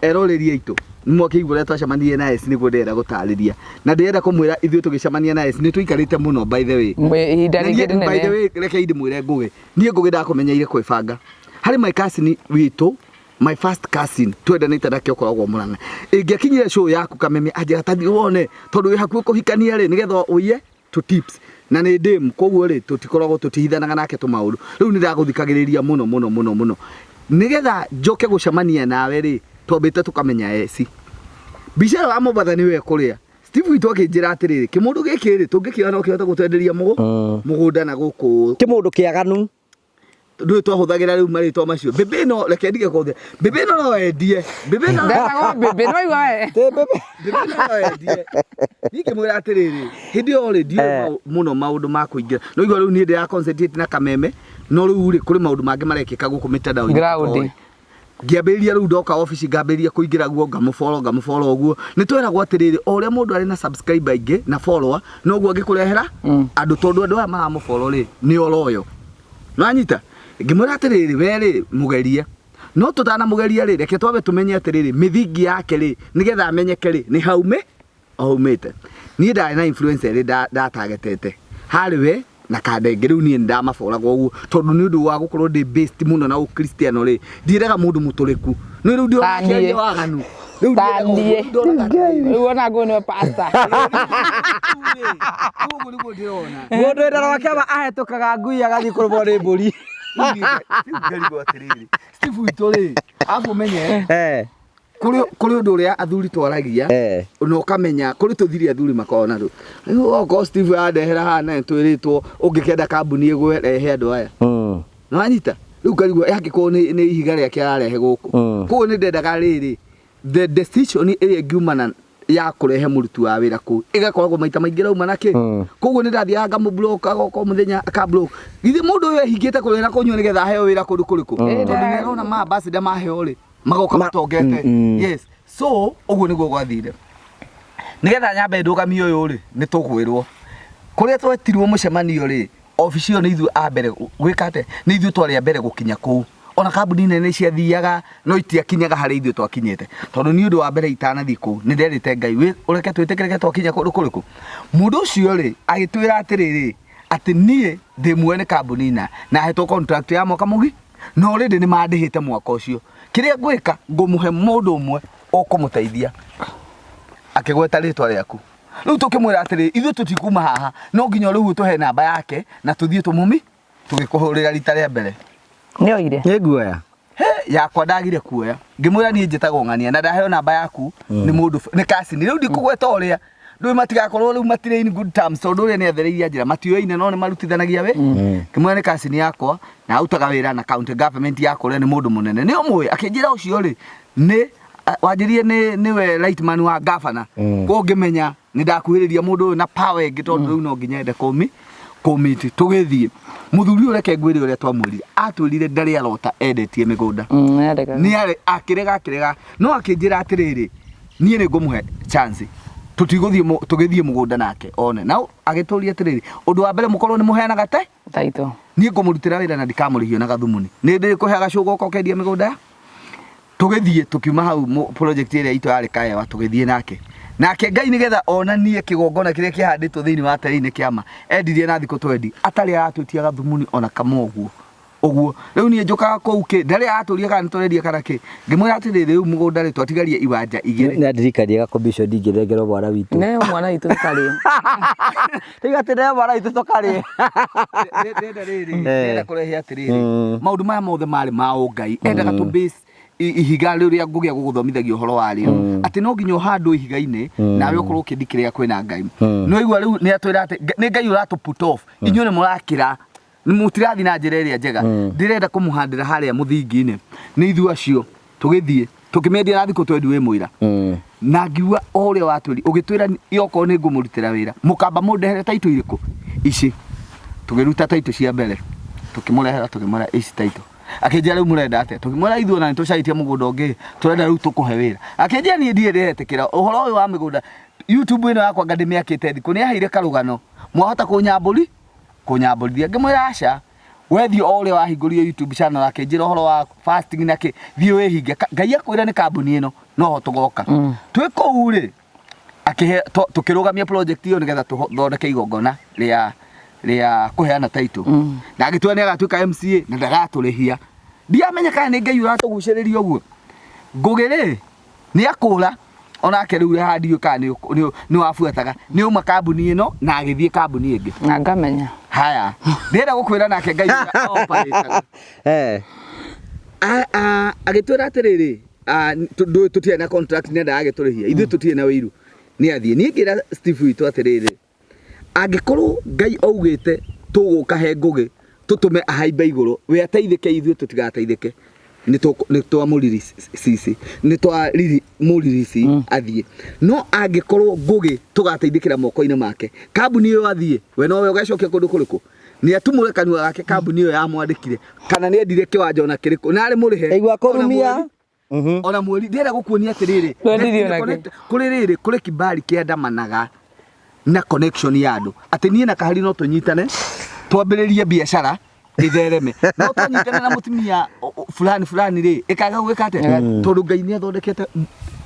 Eroreri aitũ nĩmwakĩigua ũrĩa twacemanirie na S nĩguo ndĩrenda gũtarĩria na ndĩrenda kũmwĩra ithuĩ tũgĩcemania na S nĩ tũikarĩte mũno by the way. Ihinda Na rĩngĩ niĩ, by the rĩnene. way reke ndĩmwĩre Ngũgĩ, niĩ Ngũgĩ ndakũmenyeire kwĩbanga harĩ my cousin witũ, my first cousin twendanĩte nake ũkoragwo Mũrang'a, ĩngĩakinyire show yaku Kameme anjĩra ta thiĩ wone tondũ wĩ hakuhĩ kũhikania rĩ nĩgetha ũiye tũ tips na nĩ ndĩmu koguo rĩ tũtikoragwo tũtihithanaga nake tũmaũndũ rĩu nĩ ndagũthikagĩrĩria mũno mũno mũno mũno nĩgetha njoke gũcemania nawe rĩ twambĩte tũkamenya eci mbica ĩyo ya Mombatha nĩwe kũrĩa Steve witũ akĩnjĩra atĩrĩrĩ kĩmũndũ gĩkĩ rĩ tũngĩkĩoya no kĩhote gũtwenderia mũgũnda na gũkũ Kĩmũndũ kĩaganu. Ndũĩ twahũthagĩra rĩu marĩtwa macio mbĩmbĩ ĩno reke ndige kũhũthĩra mbĩmbĩ ĩno no endie mbĩmbĩ ĩno Ndetagwo mbĩmbĩ no igua we. mbĩmbĩ ĩno no endie. Niĩ ngĩmwĩra atĩrĩrĩ hĩndĩ ĩyo rĩ ndiũĩ mũno maũndũ ma kũingĩra no igua rĩu niĩ ndĩra concentrate na Kameme no rĩu rĩ kũrĩ maũndũ mangĩ marekĩka gũkũ mĩtandao-inĩ Ground. tũtoĩ. Ngĩambĩrĩria rĩu ndoka obici ngambĩrĩria kũingĩra guo ngamũboro ngamũboro ũguo nĩ tweragwo atĩrĩrĩ o ũrĩa mũndũ arĩ na subscriber aingĩ na follower noguo angĩkũrehera andũ tondũ andũ aya maramũboro rĩ nĩ oroyo nĩwanyita ngĩmwĩra atĩrĩrĩ we rĩ mũgerie no tũtanamũgeria rĩ reke twambe tũmenye atĩrĩrĩ mĩthingi yake rĩ nĩgetha amenyeke rĩ nĩ haume aumĩte niĩ ndarĩ na influencer ĩrĩ ndatagetete harĩ we na kandenge rĩu niĩ nĩndamaboragwo ũguo tondũ nĩ ũndũ wa gũkorwo ndĩ based mũno na ũkristiano rĩ ndiendaga mũndũ mũtũrĩku nĩ rĩu ndĩrona Ta niĩ. akĩaria waganu rĩu Ta ndiendaga ũguo, niĩ. rĩu ndonaga atĩrĩrĩ, Rĩu ona ngũĩ nĩwe pastor. rĩu rĩ, ũguo nĩguo ndĩrona Mũndũ wĩna rwa kĩama ahetũkaga ngui agathiĩ kũrũmwo nĩ mbũri. Rĩu niĩ rĩu ngarigwo atĩrĩrĩ Steve witũ rĩ arabu ũmenye kũrĩ ũndũ ũrĩa athuri twaragia na ũkamenya kũrĩ tũthiri athuri makoragwo narũ rĩu okorwo Steve andehera haha na nĩtwĩrĩtwo ũngĩkenda kambuni ĩgwe rehe andũ aya nĩwanyita rĩu ngarigwo angĩkorwo nĩ ihiga rĩake ararehe gũkũ koguo nĩ ndendaga rĩrĩ the decision ĩrĩa ĩngiumana ya kũrehe mũruti wa wĩra kũu ĩgakoragwo maita maingĩ rauma na kĩ koguo nĩ ndathiaga ngamũblock agoka o mũthenya akablock githĩ mũndũ ũyũ ehingĩte kũrĩa na kũnyua nĩgetha aheo wĩra kũndũ kũrĩkũ tondũ nĩ arona ma ambassador maheo rĩ magoka matongete yes so ũguo nĩguo gwathire nĩgetha nyambe ndũgamie ũyũ rĩ nĩ tũkwĩrwo kũrĩa twetirwo mũcemanio rĩ obici ĩyo nĩ ithuĩ a mbere gwĩka atĩa nĩ ithuĩ twarĩ a mbere gũkinya kũu ona kambuni nene nĩ ciathiaga no itiakinyaga harĩa ithuĩ twakinyĩte tondũ nĩ ũndũ wa mbere itanathiĩ kũu nĩ nderĩte Ngai ũreke twĩtĩkĩrĩke twakinya kũndũ kũrĩkũ mũndũ ũcio rĩ agĩtwĩra atĩrĩrĩ atĩ niĩ ndĩ mwene kambuni na hetwo contract ya mwaka mũgi na already nĩ mandĩhĩte mwaka ũcio kĩrĩa ngwĩka ngũmũhe mũndũ ũmwe ũkũmũteithia akĩgweta rĩtwa rĩaku rĩu tũkĩmwĩra atĩrĩ ithuĩ tũtikuma haha no nginya rĩu tũhe namba yake na tũthiĩ tũmũmi tũgĩkũhũrĩra rita rĩa mbere Nĩ oire. Nĩ nguoya. He, yakwa ndagire kuoya ngĩmwĩra niĩ njĩtagwo ng'ania na ndaheo namba yaku nĩ mũndũ nĩ kasini rĩu ndikũgweta ũrĩa ndũĩ matigakorwo rĩu matirĩ in good terms tondũ ũrĩa nĩ athereirie njĩra matioine no nĩ marutithanagia wĩ ngĩmwĩra nĩ kasini yakwa na arutaga wĩra na county government ya kũrĩa nĩ mũndũ mũnene nĩ ũmũĩ akĩnjĩra ũcio rĩ nĩ wanjĩrire nĩwe right man wa governor koguo ngĩmenya nĩ ndakuhĩrĩria mũndũ ũyũ na power ĩngĩ tondũ rĩu no nginya ende kũmiti tũgĩthiĩ mũthuri ũyũ reke ngwĩre ũrĩa twamwĩrire atwĩrire ndarĩ arota endetie mĩgũnda Nĩarega. nĩ arĩ akĩrega akĩrega no akĩnjĩra atĩrĩrĩ niĩ nĩ ngũmũhe chance Tũtigũthiĩ tũgĩthiĩ mũgũnda nake one na agĩtũria atĩrĩrĩ, ũndũ wa mbere mũkorwo nĩ mũheanaga te Taito. Niĩ ngũmũrutĩra wĩra na ndikamũrĩhio na gathumuni, nĩ ndĩkũheaga cũgũ ũka ũkendia mĩgũnda ya tũgĩthiĩ. Tũkiuma hau project ĩrĩa itũ yarĩ Kaewa, tũgĩthiĩ nake nake Ngai nĩgetha onanie kĩgongona kĩrĩa kĩhandĩtwo thĩinĩ wa tĩri nĩ kĩama endirie na thikũ 20 atarĩ aratwĩtia gathumuni ona kamwe. Ũguo ũguo rĩu niĩ njũkaga kũu kĩ ndarĩ aratũria kana nĩtũrendia kana kĩ. Ngĩmwĩra atĩrĩrĩ, rĩu mũgũnda rĩ twatigaria iwanja igĩrĩ. Nĩ andirikania gakombicio ndingĩnengerwo mwana witũ. Neo mwana witũ tũkarĩe. Tiga atĩ neo mwana witũ tũkarĩe. Ndĩrenda rĩrĩ, ndĩrenda kũrehe atĩrĩrĩ, maũndũ maya mothe marĩ ma ũngai. Endaga tũ base ihiga rĩrĩa ngũgĩa gũgũthomithagia ũhoro warĩo, atĩ no nginya ũhandwo ihiga-inĩ nawe ũkorwo ũkĩndikĩrĩa kwĩna Ngai. No igua rĩu nĩ atwĩra atĩ nĩ Ngai ũratũ put off, inyuĩ nĩ mũrakĩra, mũtirathiĩ na njĩra ĩrĩa njega, ndĩrenda kũmũhandĩra harĩa mũthingi-inĩ. Nĩ ithuĩ acio tũgĩthiĩ tũkĩmĩendia na thikũ 20 wĩ mũira, na ngiuga o ũrĩa watwĩri ũgĩtwĩra okorwo nĩ ngũmũrutĩra wĩra mũkamba mũndehere taitũ irĩkũ ici. Tũgĩruta taitũ cia mbere, tũkĩmũrehera, tũkĩmwĩra ici taitũ. Akĩnjĩra rĩu mũrenda atĩa? Tũkĩmwĩra ithuĩ ona nĩtũcarĩtie mũgũnda ũngĩ, tũrenda rĩu tũkũhe wĩra. Akĩnjĩra niĩ ndirĩ ndĩretĩkĩra ũhoro ũyũ wa mĩgũnda. YouTube ĩno yakwa nga ndĩmĩakĩte thikũ nĩ aheire karũgano, mwahota kũnyambũri kũnyambũrithia. Ngĩmwĩra aca, we thiĩ o ũrĩa wahingũrire YouTube channel, akĩnjĩra ũhoro wa fasting na kĩ, thiĩ wĩhinge. Ngai akwĩra nĩ kambuni ĩno noho tũgoka. Twĩ kũu rĩ, akĩhe tũkĩrũgamia project ĩyo nĩgetha tũthondeke igongona rĩa kũheana title, na agĩtua nĩ agatuĩka MCA na ndagatũrĩhia. Ndiamenya kana nĩ Ngai ũratũgucĩrĩria ũguo. Ngũgĩ rĩ nĩ akũra onake rĩu haha, ndiũĩ kana nĩ wabuataga, nĩ auma kambuni ĩno na agĩthiĩ kambuni ĩngĩ. Na ngamenya. Haya, ndĩrenda gũkwĩra nake Ngai ũrĩa operate-aga. Agĩtwĩra atĩrĩrĩ, tũtirĩ na contract, nĩ ndagagĩtũrĩhia ithuĩ, tũtirĩ na wĩiru, nĩ athiĩ. Niĩ ngĩra Steve witũ atĩrĩrĩ, angĩkorwo Ngai augĩte tũgũka he Ngũgĩ tũtũme ahaimbe igũrũ, we ateithĩke, ithuĩ tũtigateithĩke, nĩ twamũriricisi, nĩ twamũririsi athiĩ. No angĩkorwo Ngũgĩ tũgateithĩkĩra moko-inĩ make, kambuni ĩyo athiĩ, we nowe ũgecokia kũndũ kũrĩkũ, nĩ atumũre kanua gake kambuni ĩyo yamwandĩkire kana nĩ endire kĩwanja ona kĩrĩkũ na arĩ mũrĩhe. Igua ona kũrumia. Ona mweri ndĩrenda gũkuonia atĩrĩrĩ, Ndwendirie destiny ona kĩ? kũrĩ rĩrĩ, kũrĩ kibali kĩandamanaga na connection ya andũ, atĩ niĩ na Kahari no tũnyitane twambĩrĩrie biacara ĩthereme, no twanyitana na mũtumia fulani fulani rĩ, ĩkaga gwĩka atĩa, tondũ Ngai nĩ athondekete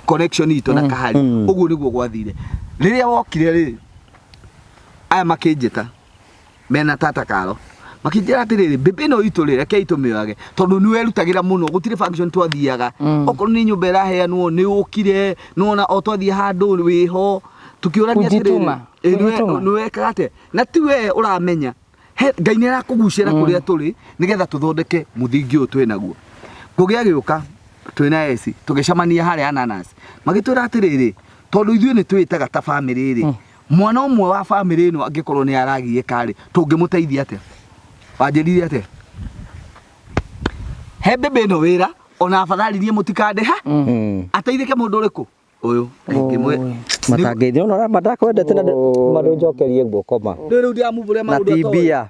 connection itũ na Kahari. Ũguo nĩguo gwathire. Rĩrĩa wokire rĩ, aya makĩnjĩta mena tata karo, makĩnjĩra atĩrĩrĩ, mbĩmbĩ ĩno itũ rĩ, rekei tũmĩoyage, tondũ nĩ werutagĩra mũno, gũtirĩ function twathiaga, okorwo nĩ nyũmba ĩraheanwo nĩ ũkire, nĩwona o twathiĩ handũ wĩho, tũkĩũrania atĩrĩrĩ, Kujituma. Kujituma. Nĩ wekaga atĩa na ti we ũramenya he Ngai nĩ arakũgucĩra kũrĩa tũrĩ nĩgetha tũthondeke mũthingi ũyũ twĩ naguo. Ngũgĩ agĩũka twĩna eci, tũgĩcemania harĩa Ananas, magĩtwĩra atĩrĩrĩ, tondũ ithuĩ nĩ twĩtaga ta bamĩrĩ rĩ, mwana ũmwe wa bamĩrĩ ĩno angĩkorwo nĩ aragiĩka rĩ, tũngĩmũteithia atĩa? Wanjĩrire atĩa? He mbĩmbĩ ĩno wĩra ona afadhali niĩ mũtikandĩha, ateithĩke mũndũ ũrĩkũ ũyũ. Oi. Matangĩithio ona matakwendete na mandũnjokerie guoko ma. Rĩu rĩu ndiramubũrĩa Na maũndũ ti atoĩ. mbia.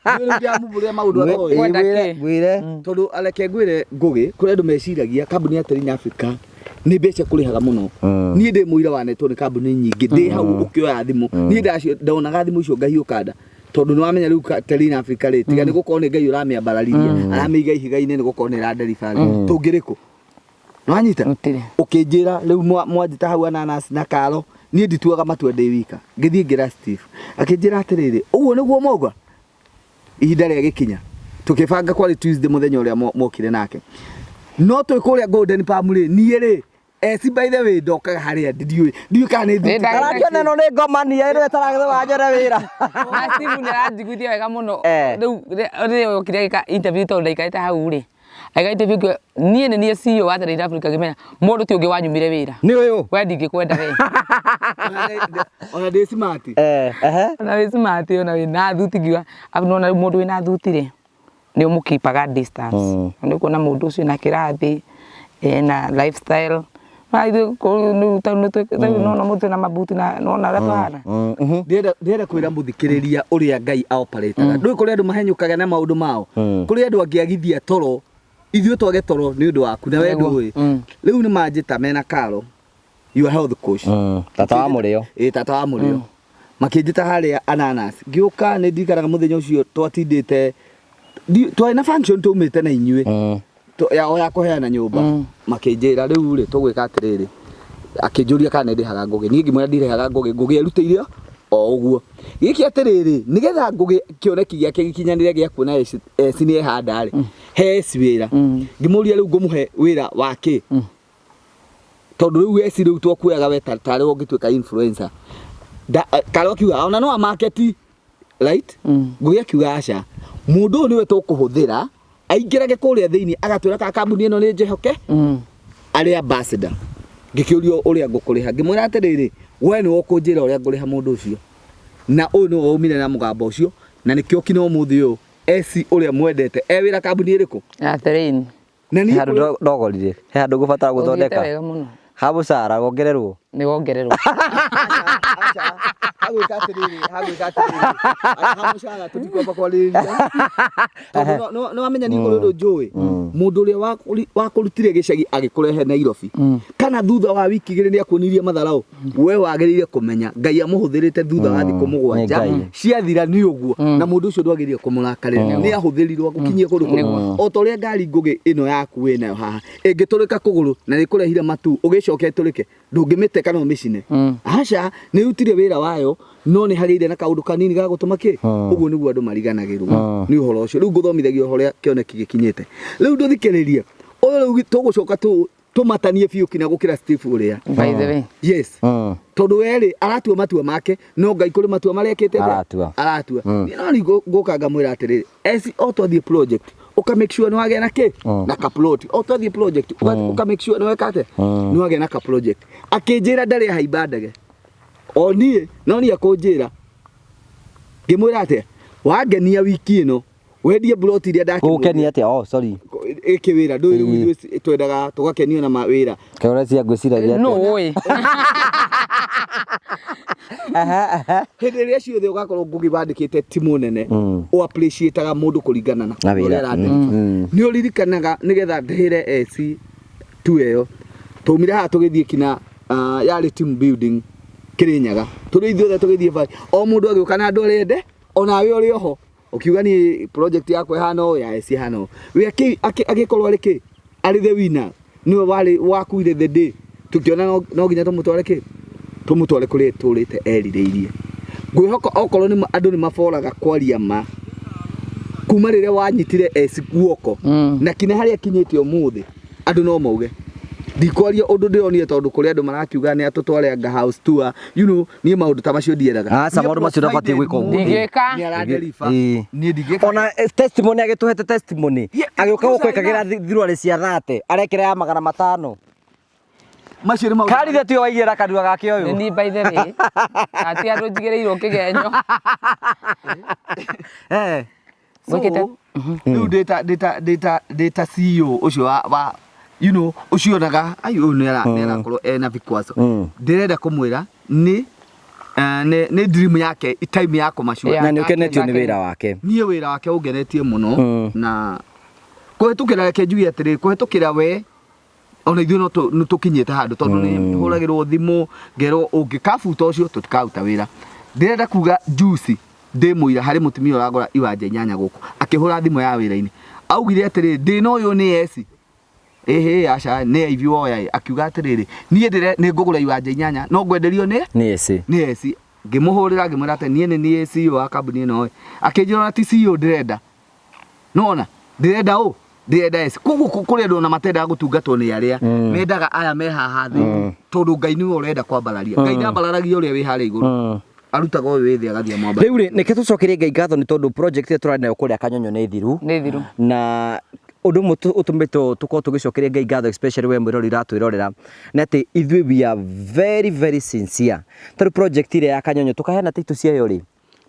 Rĩu rĩu ndiramubũrĩa maũndũ atoĩ. Kwenda kĩ? Ngwĩre. Tondũ areke ngwĩre Ngũgĩ, kũrĩ andũ meciragia kambuni ya Terina Africa nĩ mbeca kũrĩhaga mũno. Niĩ ndĩ mũira wa netwo nĩ kambuni nyingĩ, ndĩ hau ũkĩoya thimũ, niĩ ndonaga thimũ icio ngahiũka nda, tondũ nĩ wamenya rĩu Terina Africa rĩ, tiga nĩ gũkorwo nĩ Ngai ũramĩambararirie, aramĩiga ihiga-inĩ, nĩ gũkorwo nĩ ĩradeliver rĩ, tũngĩrĩ kũ? Nĩwanyita? Gũtirĩ. Ũkĩnjĩra rĩu mwanjĩta hau Ananas na karo, niĩ ndituaga matua ndĩ wika. Ngĩthiĩ ngĩra Steve, akĩnjĩra atĩrĩrĩ, ũguo nĩguo mauga. Ihinda rĩa gĩkinya, tũkĩbanga kwarĩ Tuesday mũthenya ũrĩa mokire nake, no twĩ kũrĩa Golden Palm rĩ, niĩ rĩ eci, by the way, ndokaga harĩa ndiũĩ kana nĩ Nĩ Arakĩona ĩno nĩ ngomania ĩno ĩtaragĩthwo wanjore wĩra. Na Steve nĩ aranjiguithia wega mũno. Rĩu rĩrĩa okire agĩka interview, tondũ ndaikarĩte hau rĩ, agĩka interview niĩ nĩ niĩ CEO wa Terrain Africa, ngĩmenya mũndũ ti ũngĩ wanyumire wĩra. Nĩ ũyũ. We ndingĩkwenda we. Ona ndĩ smart. Eh, ehe. Ona wĩ smart, ona wĩ na thuti, ngiuga nona rĩu mũndũ wĩna thuti rĩ, nĩ ũmũkeepaga distance. Nĩ ũkuona mũndũ ũcio na kĩrathi ena lifestyle na ithuĩ nona mũndũ na mabuti na nona ũrĩa tũhana. Ndĩrenda kwĩra mũthikĩrĩria ũrĩa Ngai aoparĩtaga. Ndũĩ kũrĩ andũ mahenyũkaga na maũndũ mao, kũrĩ andũ angĩagithia toro, ithuĩ twage toro nĩ ũndũ waku na we. Nĩguo. Ndũĩ rĩu nĩ manjĩta mena karo. Your health coach. Tata wa mũrĩo. Ĩ, tata wa mũrĩo. Makĩnjĩta harĩa Ananas, ngĩũka. Nĩ ndirikanaga mũthenya ũcio twatindĩte twarĩ na function twaumĩte na inyuĩ ya o ya kũheana nyũmba. Makĩnjĩra rĩu rĩ, tũgwĩka atĩrĩrĩ, akĩnjũria kana nĩ ndĩhaga Ngũgĩ. Niĩ ngĩmwĩra ndirĩhaga Ngũgĩ, Ngũgĩ erutĩire o ũguo. Gĩkĩ atĩrĩrĩ, nĩgetha Ngũgĩ kĩoneki gĩake gĩkinyanĩre gĩa kuona eci nĩ ehanda rĩ, he eci wĩra. Ngĩmũria rĩu ngũmũhe wĩra wa kĩ, tondũ rĩu eci rĩu twakuoyaga we tarĩ ũngĩtuĩka influencer. Karĩa akiuga ona no amarket, right? Ngũgĩ akiuga aca, mũndũ ũyũ nĩwe tũkũhũthĩra aingĩrage kũrĩa thĩinĩ agatwĩra kana kambuni ĩno nĩ njĩhoke, arĩ ambassador. Ngĩkĩũrio ũrĩa ngũkũrĩha, ngĩmwĩra atĩrĩrĩ, we nĩwe ũkũnjĩra ũrĩa ngũrĩha mũndũ ũcio, na ũyũ nĩwe waumire na mũgambo ũcio, na nĩkĩo kinya ũmũthĩ ũyũ eci ũrĩa mwendete e wĩra kambuni ĩrĩkũ? Ya terrain. Na He niĩ handũ ndogorire, he handũ ngũbatara Ũthiĩte gũthondeka wega mũno. Ha mũcara wongererwo. Nĩ wongererwo. Aca, hagwĩka atĩrĩrĩ, hagwĩka atĩrĩrĩ, ha mũcara tũtikwamba kwarĩrĩria, tondũ nĩ wamenya niĩ kũrĩ ũndũ njũĩ. Mũndũ ũrĩa wakũrutire gĩcagi agĩkũrehe Nairobi, kana thutha wa wiki 2 nĩ akuonirie matharau, we wagĩrĩire kũmenya Ngai amũhũthĩrĩte thutha wa thikũ Nĩ 7 Ngai. ciathira nĩ ũguo, na mũndũ ũcio ndwagĩrĩire kũmũrakarĩra, nĩ ahũthĩrirwo agũkinyie kũndũ kũmwe. O ta ũrĩa ngari Ngũgĩ ĩno yaku wĩnayo haha ĩngĩtũrĩka kũgũrũ na nĩ ĩkũrehire matu ũgĩcoka ĩtũrĩke, ndũngĩmĩte kana ũmĩcine. Aca, nĩ ĩrutire wĩra wayo, no nĩ hagĩire na kaũndũ kanini ga gũtũma kĩ. Ũguo nĩguo andũ mariganagĩrwo nĩ ũhoro ũcio. Rĩu ngũthomithagia ũhoro ũrĩa kĩoneki gĩkinyĩte. Rĩu ndũthikĩrĩrie ũyũ, rĩu tũgũcoka tũmatanie biũ kinya gũkĩra Steve ũrĩa. By the way. Yes, tondũ we rĩ, aratua matua make, no Ngai kũrĩ matua marĩa ekĩte atĩa? Aratua. Aratua. Niĩ no ni ngũka ngamwĩra atĩrĩrĩ, eci, o twathiĩ project ũka make sure nĩ wagĩa na kĩ na ka plot. O twathiĩ project ũka make sure nĩ weka atĩa, nĩ wagĩa na ka project. Akĩnjĩra ndarĩ ahaimba ndege o niĩ, no niĩ akũnjĩra. Ngĩmwĩra atĩa, wangenia wiki ĩno wendie plot iria ndakĩmwĩria. Gũkenia atĩa? Oh, sorry. Ĩkĩ wĩra ndũĩ rĩu ithuĩ twendaga tũgakenio na mawĩra. Kĩrore cia ngwĩciragia No atĩa? ũĩ. Hĩndĩ ĩrĩa ciothe ũgakorwo Ngũgĩ wandĩkĩte timu nene, ũ appreciate-aga mũndũ kũringana na Na wĩra. ũrĩa aradeliver. Nĩ ũririkanaga nĩgetha ndĩhĩre eci tu ĩyo twaumire haha tũgĩthiĩ kina yarĩ team building Kĩrĩnyaga, tũrĩ ithuothe tũgĩthiĩ bari, o mũndũ agĩũka na andũ arĩa ende, onawe ũrĩ oho ũkiuga niĩ project yakwa ĩhana ũũ, ya eci ĩhana ũũ. We agĩkorwo arĩ kĩ, arĩ the winner, nĩwe warĩ wakuire the day. Tũkĩona no nginya tũmũtware kĩ, tũmũtware kũrĩa tũrĩte erirĩirie. Ngwĩhoka okorwo nĩ andũ nĩ maboraga kwaria ma kuma rĩrĩa wanyitire eci guoko na kinya harĩa akinyĩte ũmũthĩ, andũ no mauge. Ndikwaria ũndũ ndĩronire, tondũ kũrĩ andũ marakiuga nĩ atũtware anga house tour, niĩ maũndũ ta macio ndiendaga. Aca, maũndũ macio ndũbatiĩ gwĩka ũguo. Ndingĩka. Nĩ aradeliver. Niĩ ndingĩka. Ona testimony, agĩtũhete testimony, agĩũka kũu gũkũ ĩkagĩra thirwarĩ cia 30, arekĩra ya 500. Macio nĩ maũndũ Karithe tiwe waigĩra kanua gake Nĩ ũyũ. niĩ, by the way. Ati andũ njigĩrĩirwo kĩgenyo. So, Gwĩkĩte- rĩu ndĩta CEO ũcio wa ũcio onaga ai ũyũ nĩ arakorwo ena vikwazo. Ndĩrenda kũmwĩra nĩ dream yake, time ya kũmacua. Na nĩ ũkenetio nĩ wĩra wake. Niĩ wĩra wake ũngenetie mũno, na kũhĩtũkĩra, reke njuge atĩrĩrĩ, kũhĩtũkĩra we ona ithuĩ no nĩ tũkinyĩte handũ, tondũ nĩ hũragĩrwo thimũ ngerwo ũngĩkabuta ũcio tũtikaruta wĩra. Ndĩrenda kuga juice ndĩ mũira harĩ mũtumia ũragũra iwanja 8 gũkũ, akĩhũra thimũ ya wĩra-inĩ augire atĩrĩrĩ, ndĩna ũyũ nĩ eci ĩhĩ, aca nĩ Ivy woya ĩ. Akiuga atĩrĩrĩ, niĩ ndĩre nĩ ngũgũra iwanja 8 no ngwenderio nĩ Nĩ eci. Nĩ eci. Ngĩmũhũrĩra ngĩmwĩra atĩ niĩ nĩ niĩ CEO wa kambuni ĩno ĩ. Akĩnjĩra ona ti CEO ndĩrenda, nona ndĩrenda ũ, ndĩrenda eci. Koguo kũrĩ andũ ona matendaga gũtungatwo nĩ arĩa mendaga aya me haha thĩ, tondũ Ngai nĩwe ũrenda kwambararia. Ngai ndambararagia ũrĩa wĩ harĩa igũrũ, arutaga ũyũ wĩ thĩ agathiĩ amwambararia. Rĩu rĩ, nĩkĩ tũcokerie Ngai ngatho nĩ tondũ project ĩrĩa tũrarĩ nayo kũrĩa Kanyonyo nĩ thiru. Nĩ thiru. Na ũndũ ũmwe ũtũmĩte tũkorwo tũgĩcokeria Ngai ngatho, especially we mwĩrori ũratwĩrorera, nĩ atĩ ithuĩ we are very very sincere. Tarĩu project ĩrĩa ya Kanyonyo tũkaheana title ciayo rĩ,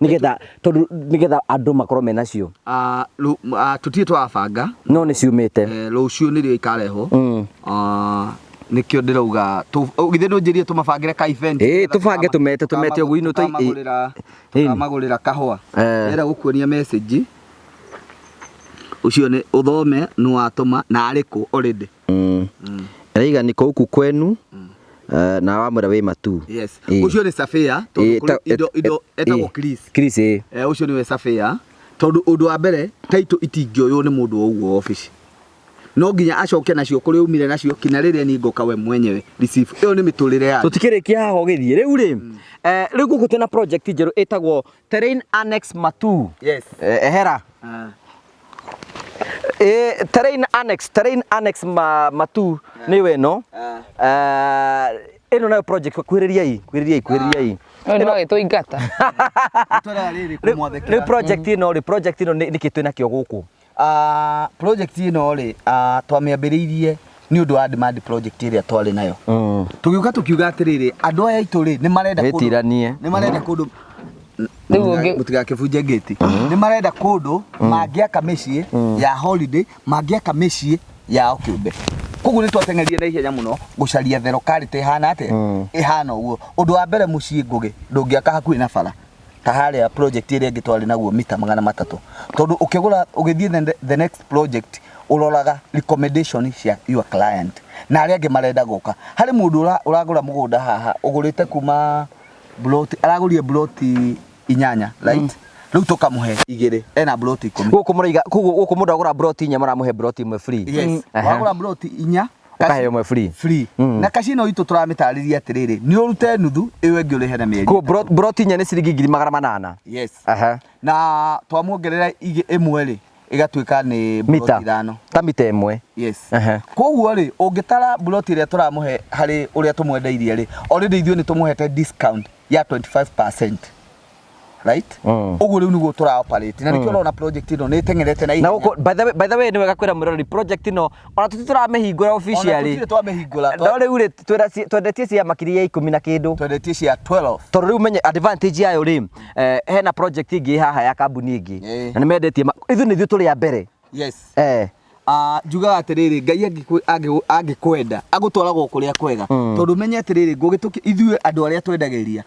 nĩgetha tondũ nĩgetha andũ makorwo menacio. Tũtirĩ tũrabanga. No nĩ ciumĩte. Rũciũ nĩrĩo ikarehwo. Nĩkĩo ndĩrauga githĩ ndũnjĩrie tũmabangĩre ka event? Ĩĩ, tũbange tũmete ũguo ino Tũkamagũrĩra kahũa. Ndĩrenda gũkuonia message ũcio nĩ ũthome nĩ watũma na arĩ kũ already. Raiga niko huku kwenu. Eh, na wamwĩra wĩ matu. Yes. Ĩĩ. Ũcio nĩ surveyor tondũ Ĩĩ, kũrĩ indo indo etagwo Chris. Chris ĩĩ. Eh, ũcio nĩwe surveyor tondũ ũndũ wa mbere title itingĩoywo nĩ mũndũ o ũguo obici no nginya acoke nacio kũrĩa umire nacio kinya rĩrĩa niĩ ngoka we mwenyewe receive ĩyo nĩ mĩtũrĩre ya Tũtikĩrĩkia haha ũgĩthiĩ rĩu rĩ, eh, rĩu gũkũ twĩna project njerũ ĩtagwo Terrain Annex Matu. Yes. Eh, ehera. Ah. Eh, Terrain Annex, Terrain Annex Matu nĩyo ĩno. Ah. Eh, ĩno nayo project kwĩrĩriai, kwĩrĩriai, kwĩrĩriai. Ũyũ nĩ wagĩtũingata. Tũrera rĩrĩ Rĩu kũmwathĩkĩra. rĩu project ĩno rĩ, project ĩno nĩkĩ twĩ nakĩo gũkũ? Ah, project ĩno rĩ, ah, twamĩambĩrĩirie nĩ ũndũ wa demand project ĩrĩa twarĩ nayo. Tũgĩũka tũkiuga atĩrĩrĩ, andũ aya aitũ rĩ, nĩ marenda kũndũ- Wĩtiranie. nĩ marenda kũndũ Rĩu ũngĩ- mũtigakĩbunje ngĩti. Nĩ marenda kũndũ mangĩaka mĩciĩ ya holiday, mangĩaka mĩciĩ yao kĩũmbe. Koguo nĩ twateng'erire na ihenya mũno gũcaria the locality ĩhana atĩa, ĩhana ũguo. Ũndũ wa mbere mũciĩ Ngũgĩ ndũngĩaka hakuhĩ na bara ta harĩa project ĩrĩa ĩngĩ twarĩ naguo mita 300, tondũ ũkĩgũra ũgĩthiĩ the next project ũroraga recommendation cia your client na arĩa angĩ marenda gũka. Harĩ mũndũ ũragũra mũgũnda haha ũgũrĩte kuma plot, aragũrire plot 8, right? Rĩu tũkamũhe 2, ena plot 10. Gũkũ mũraiga, koguo gũkũ mũndũ agũra plot 4 maramũhe plot 1 free. Yes. Aha. Wagũra plot 4 ũkaheo ĩmwe free. Free. Na kaci ĩno itũ tũramĩtarĩria atĩrĩrĩ, nĩ ũrute nuthu ĩyo ĩngĩ ũrĩhe na mĩeri. Koguo plot 4 nĩ ciringi 800,000. Yes. Aha. Na twamuongerera ĩmwe rĩ, ĩgatuĩka nĩ Mita. plot 5. Ta mita ĩmwe. Yes. Aha. Koguo rĩ, ũngĩtara plot ĩrĩa tũramũhe harĩ ũrĩa tũmwendeirie rĩ, already ithuĩ nĩ tũmũhete discount ya 25%. Right? Ũguo rĩu nĩguo tũra operate. Na nĩkĩo ũrona project ĩno nĩ ĩteng'erete na Na ihenya. gũkũ by the way, by the way nĩ wega kwĩra mũrori project ĩno ona tũti tũramĩhingũra officially. Ona tũtirĩ twamĩhingũra. No rĩu rĩ twendetie cia makiri ya 10 na kĩndũ. Twendetie cia 12. Tondũ rĩu menye advantage yayo rĩ, hena project ĩngĩ haha ya kambuni ĩngĩ. Ĩĩ. Na nĩ mendetie ithuĩ nĩ ithuĩ tũrĩ a mbere. Yes. Eh. Njugaga atĩrĩrĩ, Ngai angĩkwenda agũtwaragwo kũrĩa kwega. Tondũ menye atĩrĩrĩ, Ngũgĩ ithuĩ andũ arĩa twendagĩria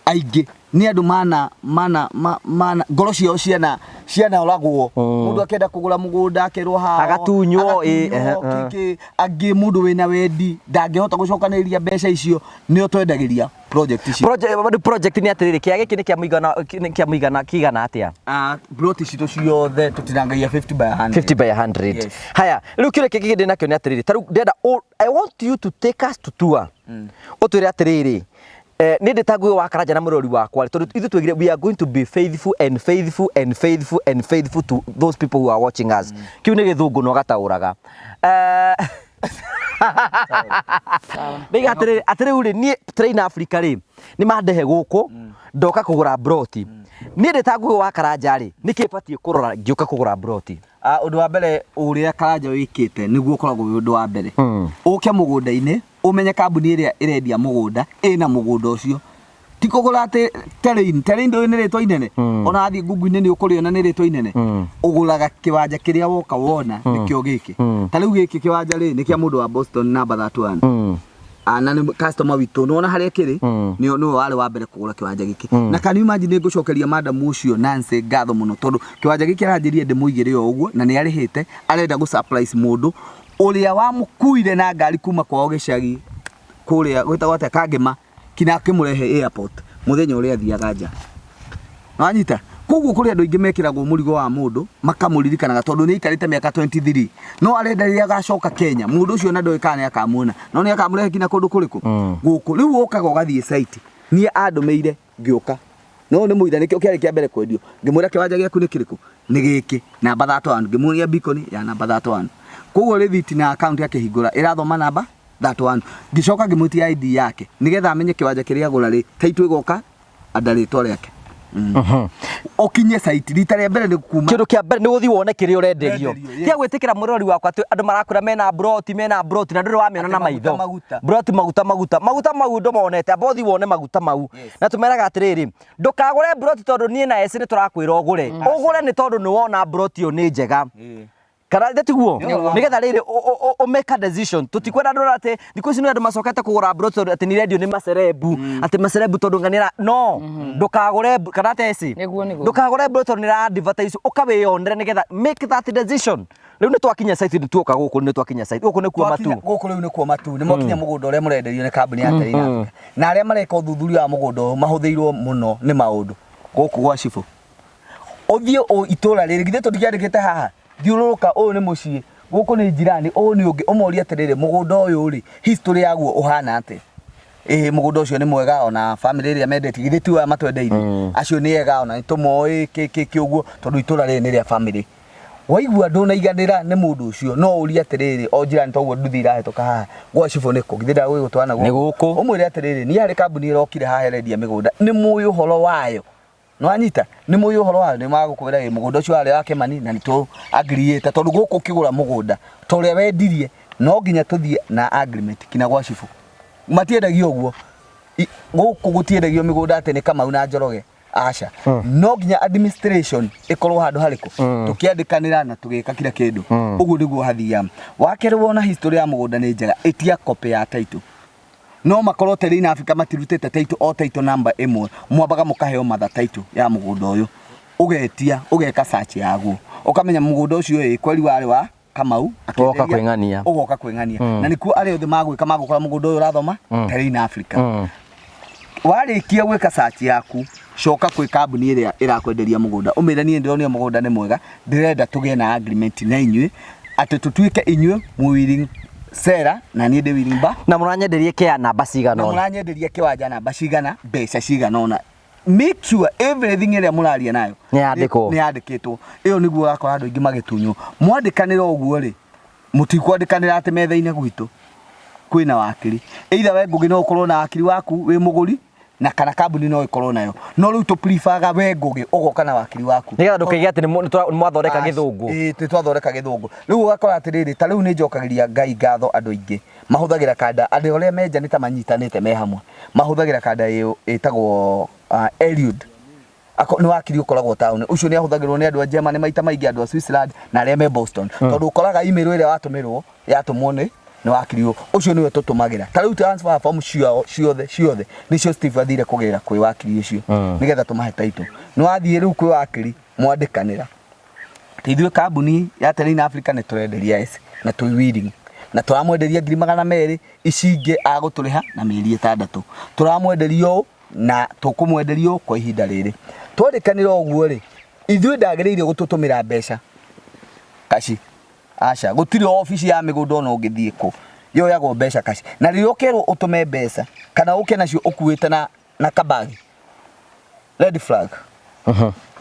aingĩ nĩ andũ mana mana mana ngoro ciao ciana cianaoragwo. Mũndũ akĩenda kũgũra mũgũnda akerwo hao, Agatunywo, ĩ, agatunywo, kĩkĩ. Angĩ mũndũ wĩna wendi ndangĩhota gũcokanĩrĩria mbeca icio, nĩo twendagĩria project icio. Project nĩ atĩrĩrĩ, kĩa gĩkĩ nĩ kĩa mũigana, nĩ kĩa mũigana kĩigana atĩa? Plot citũ ciothe tũtinangagia 50 by 100. 50 by 100. Yes. Haya, rĩu kĩũria kĩngĩ ndĩ nakĩo nĩ atĩrĩrĩ, ta rĩu ndĩrenda I want you to take us to tour. Ũtwĩre atĩrĩrĩ, nĩ ndĩ ta Ngũgĩ wa Karanja na mũrori wakwa, tondũ ithuĩ twĩgire we are going to be faithful and faithful and faithful and faithful to those people who are watching us. Kĩu nĩ gĩthũngũ no gataũraga. Ndaiga atĩrĩrĩ, atĩrĩu rĩ, niĩ Train Africa rĩ, nĩ mandehe gũkũ, ndoka kũgũra broti. Niĩ ndĩ ta Ngũgĩ wa Karanja rĩ, nĩkĩ batiĩ kũrora ngĩũka kũgũra broti? Ũndũ wa mbere ũrĩa Karanja wĩkĩte nĩguo ũkoragwo wĩ ũndũ wa mbere. Ũke mũgũnda-inĩ, ũmenye kambuni ĩrĩa ĩrendia mũgũnda, ĩna mũgũnda ũcio. Ti kũgũra atĩ terrain, terrain ndũĩ nĩ rĩtwa inene. Ona wathiĩ Google-inĩ nĩ ũkũrĩona nĩ rĩtwa inene. Ũgũraga kĩwanja kĩrĩa woka wona nĩkĩo gĩkĩ. Ta rĩu gĩkĩ kĩwanja rĩ, nĩ kĩa mũndũ wa Boston number 31. Na nĩ customer witũ, nĩwona harĩa kĩrĩ, nĩwe warĩ wa mbere kũgũra kĩwanja gĩkĩ. Na can you imagine nĩngũcokeria madam ũcio Nancy ngatho mũno, tondũ kĩwanja gĩkĩ aranjĩrire ndĩmũigĩre o ũguo, na nĩ arĩhĩte, arenda gũ surprise mũndũ ũrĩa wamũkuire na ngari kuma kwao gĩcagi kũrĩa gwĩtagwo atĩa Kangema, kinya akĩmũrehe airport mũthenya ũrĩa athiaga nja. Wanyita? Koguo kũrĩ andũ aingĩ mekĩragwo mũrigo wa mũndũ makamũririkanaga tondũ nĩ aikarĩte mĩaka 23, no arenda rĩrĩa agacoka Kenya mũndũ ũcio na ndoĩ kana nĩ akamuona, no nĩ akamũrehe kinya kũndũ kũrĩkũ gũkũ. Rĩu ũkaga ũgathiĩ site, niĩ andũmĩire ngĩũka, no nĩ mũira nĩkĩo kĩarĩ kĩa mbere kwendio, ngĩmwĩra kĩwanja gĩaku nĩ kĩrĩkũ, nĩ gĩkĩ namba 31, ngĩmuonia beacon ya namba 31. Koguo rĩthiti na account akĩhingũra ĩrathoma namba 31, ngĩcoka ngĩmwĩtia ID yake nĩgetha amenye kĩwanja kĩrĩa agũra rĩ, title ĩgoka anda rĩtwa rĩake. Ũkinye site rita rĩa mbere nĩ kuma Kĩndũ kĩa mbere nĩ ũthiĩ wone kĩrĩa ũrenderio. Ũrenderio, yes. Tiga gwĩtĩkĩra mũrori wakwa atĩ andũ marakwĩra mena broti, mena broti na ndũrĩ wamĩona na Atĩ maguta, maitho. maguta. Broti maguta, maguta. Maguta mau ndũmonete, amba ũthiĩ wone maguta mau. Yes. Na tũmeraga atĩrĩrĩ, ndũkagũre broti tondũ niĩ na Esi nĩ tũrakwĩra ũgũre. Ũgũre nĩ tondũ nĩ wona broti ĩyo nĩ njega. Kana nĩ tiguo? Nĩguo. Nĩgetha rĩrĩ ũ make a decision. Tũtikwenda andũ atĩ thikũ ici nĩ andũ macokete kũgũra broti tondũ atĩ nĩ irendio nĩ macerebu, atĩ macerebu tondũ ng'ania no ndũkagũre kana atĩ Esi? Nĩguo, nĩguo. Ndũkagũre broti tondũ nĩ ĩra advertise, ũkawĩyonere nĩgetha make that decision. Rĩu nĩ twakinya site, nĩ tuoka gũkũ, nĩ twakinya site gũkũ nĩkuo matu. Gũkũ rĩu nĩkuo matu, nĩ mwakinya mũgũnda ũrĩa mũrenderio nĩ kambuni ya Terrain Africa. Na arĩa mareka ũthuthuria wa mũgũnda ũyũ mahũthĩirwo mũno nĩ maũndũ gũkũ gwa cibũ. Ũthiĩ itũra rĩrĩ, githĩ tũtikĩandĩkĩte haha, thiũrũrũka, ũyũ nĩ mũciĩ, gũkũ nĩ njirani, ũyũ nĩ ũngĩ, ũmorie atĩrĩrĩ, mũgũnda ũyũ rĩ, history yaguo ũhana atĩa? Ĩĩ, mũgũnda ũcio nĩ mwega, ona family ĩrĩa mendetie, githĩ ti aya matwendeirie, acio nĩ ega, ona nĩ tũmoĩ kĩ kĩ kĩ ũguo, tondũ itũra rĩrĩ nĩ rĩa family. Waigua ndũnaiganĩra nĩ mũndũ ũcio, no ũrie atĩrĩrĩ, o njirani toguo nduthi irahĩtũka haha, gwa cibũ nĩkũ? Githĩ ndagũgĩgũtwara na Nĩ gũkũ. Ũmwĩre atĩrĩrĩ, niĩ harĩ kambuni ĩrokire haha ĩrendia mĩgũnda, nĩ mũĩ ũhoro wayo? Nĩwanyita? Nĩ mũĩ ũhoro wayo? Nĩ magũkwĩra ĩ, mũgũnda ũcio warĩ wa Kĩmani na nĩ tũ agreeĩte, tondũ gũkũ ũkĩgũra mũgũnda ta ũrĩa wendirie, no nginya tũthiĩ na agreement kinya gwa cibũ. Matiendagia ũguo. Gũkũ gũtiendagio mĩgũnda atĩ nĩ Kamau na Njoroge. Aca. No nginya administration ĩkorwo handũ harĩkũ, tũkĩandĩkanĩra na tũgĩka kila kĩndũ. Ũguo nĩguo hathiaga. Wa kerĩ, wona history ya mũgũnda nĩ njega, ĩtia copy ya title. No makorwo Terrain Africa matirutĩte title, o title number ĩmwe, mwambaga mũkaheo mother title ya mũgũnda ũyũ, ũgetia, ũgeka search yaguo, ũkamenya mũgũnda ũcio ĩ kweri warĩ wa Kamau. Ũgoka kwĩng'ania. Ũgoka kwĩng'ania, na nĩkuo arĩa othe magwĩka magũkora mũgũnda ũyũ ũrathoma Terrain Africa. Warĩkia gwĩka search yaku, coka kwĩ kambuni ĩrĩa ĩrakwenderia mũgũnda, ũmĩre niĩ ndĩronire mũgũnda nĩ mwega, ndĩrenda tũgĩe na agreement na inyuĩ, atĩ tũtuĩke inyuĩ mwĩ willing seller na niĩ ndĩ willing buyer. Na mũranyenderie kĩa namba cigana na ũna. Mũranyenderia kĩwanja namba cigana, mbeca cigana ũna. Make sure everything ĩrĩa mũraria nayo Nĩ yandĩkwo. Nĩ yandĩkĩtwo. Ĩyo nĩguo ũrakora andũ aingĩ magĩtunywo. Mwandĩkanĩra ũguo rĩ, mũtikwandĩkanĩra atĩ metha-inĩ gwitũ kwĩna wakiri. Either we Ngũgĩ no ũkorwo na wakiri waku wĩ mũgũri, na kana kambuni no ĩkorwo nayo, no rĩu tũ preferaga we Ngũgĩ ũgoka na wakiri waku. Nĩgetha ndũkaige atĩ nĩ mwathondeka gĩthũngũ. Ĩĩ, nĩ twathondeka gĩthũngũ. Rĩu ũgakora atĩrĩrĩ, ta rĩu nĩ njokagĩria Ngai ngatho, andũ aingĩ mahũthagĩra kanda, andũ arĩa menja nĩ ta manyitanĩte me hamwe, mahũthagĩra kanda ĩyo ĩtagwo Eliud. Nĩ wakiri ũkoragwo taũni, ũcio nĩ ahũthagĩrwo nĩ andũ a Germany maita maingĩ, andũ a Switzerland na arĩa me Boston, tondũ ũkoraga email ĩrĩa watũmĩrwo yatũmwo nĩ wakiri ũyũ. Ũcio nĩwe tũtũmagĩra. Ta rĩu transfer form ciao ciothe ciothe nĩcio Steve athire kũgĩra kwĩ wakiri ũcio, nĩgetha tũmahe title. Nĩ wathiĩ rĩu kwĩ wakiri, mwandĩkanĩra atĩ ithuĩ kambuni ya Terrain Africa nĩ tũrenderia S na twĩ willing, na tũramwenderia 200,000, ici ingĩ agũtũrĩha na mĩeri 6, tũramwenderia ũũ na tũkũmwenderia ũũ kwa ihinda rĩrĩ. Twandĩkanĩra ũguo rĩ, ithuĩ ndagĩrĩire gũtũtũmĩra mbeca kaci. Aca, gũtirĩ obici ya mĩgũnda ona ũngĩthiĩ kũ yoyagwo mbeca kaci. Na rĩrĩa ũkerwo ũtũme mbeca kana ũke nacio ũkuĩte na kabagi, red flag.